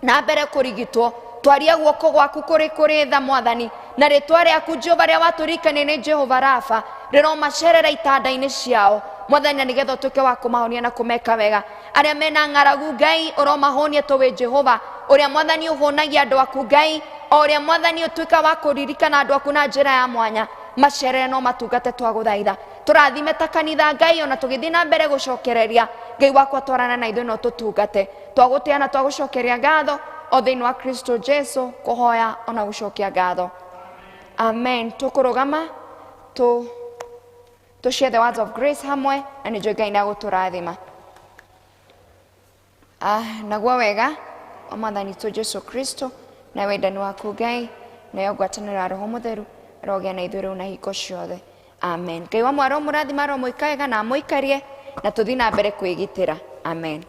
na mbere kũrigitwo, twaria guoko gwaku kũrĩ kũrĩ tha Mwathani, na rĩtwa rĩaku Jehova rĩa watũririkania nĩ Jehova Rafa rĩromacerera itanda-inĩ ciao Mwathani, na nĩgetha ũtuĩke wa kũmahonia na kũmeka wega. Arĩa mena ng'aragu Ngai, ũromahũnia to wĩ Jehova ũrĩa Mwathani ũhũnagia andũ aku Ngai, o ũrĩa Mwathani ũtuĩka wa kũririkana andũ aku na njĩra ya mwanya, macerere no matungate. Twagũthaitha tũrathime ta kanitha Ngai, ona tũgĩthiĩ na mbere gũcokereria Ngai wakwa, twarana na ithuĩ no tũtungate. Twagũtĩa na twagũcokeria ngatho o thĩinĩ wa Kristo Jesu, kũhoya ona gũcokia ngatho, amen. Tũkũrũgama to share the words of grace hamwe, na nĩ njũĩ Ngai nĩ agũtũrathima. Naguo wega wa Mwathani witũ Jesu Kristo, na wendani waku Ngai, Nayo ngwatanĩro ya Roho Mũtheru ĩrogĩa na ithuĩ rĩu na hingo ciothe. Amen. Ngai wa mwaro mũrathima aromũikaega na amũikarie na tũthiĩ na mbere kwĩgitĩra. Amen.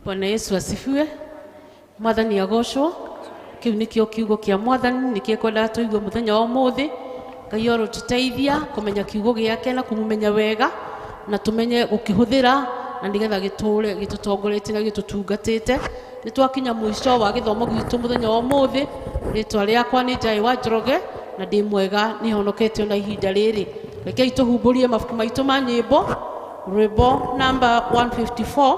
Bwana Yesu asifiwe. Mwathani agocwo. Kiu nikio kiugo kia Mwathani nikio kwendaga tuigue muthenya wa umuthi. Ngai orotuteithia kumenya kiugo giake na kumumenya wega na tumenye gukihuthira na nigetha giture gitutongoretie na gitutungatite. Ni twakinya mwisho wa githomo gitu muthenya wa umuthi. Ritwa riakwa ni Njai wa Njoroge na ndi mwega ni honoketio na ihinda riri. Rekei tuhumbũrie mabuku maitũ ma nyĩmbo, rwĩmbo namba 154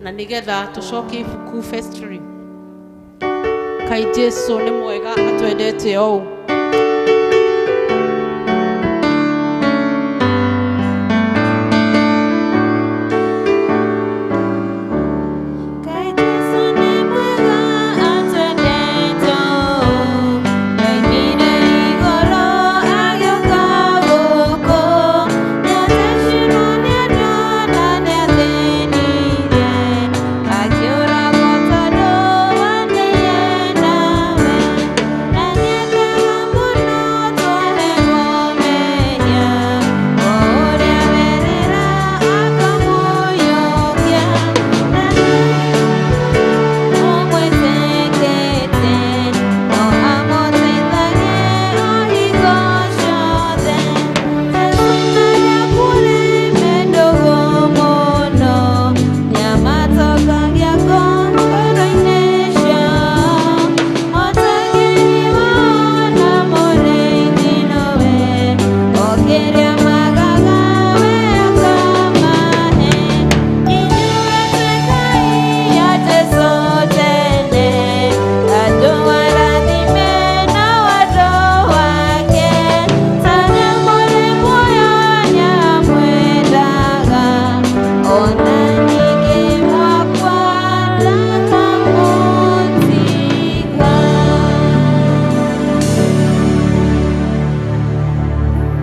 na nigetha tucoke ibuku festry. Kai Jesu nĩ mwega atwendete ũũ.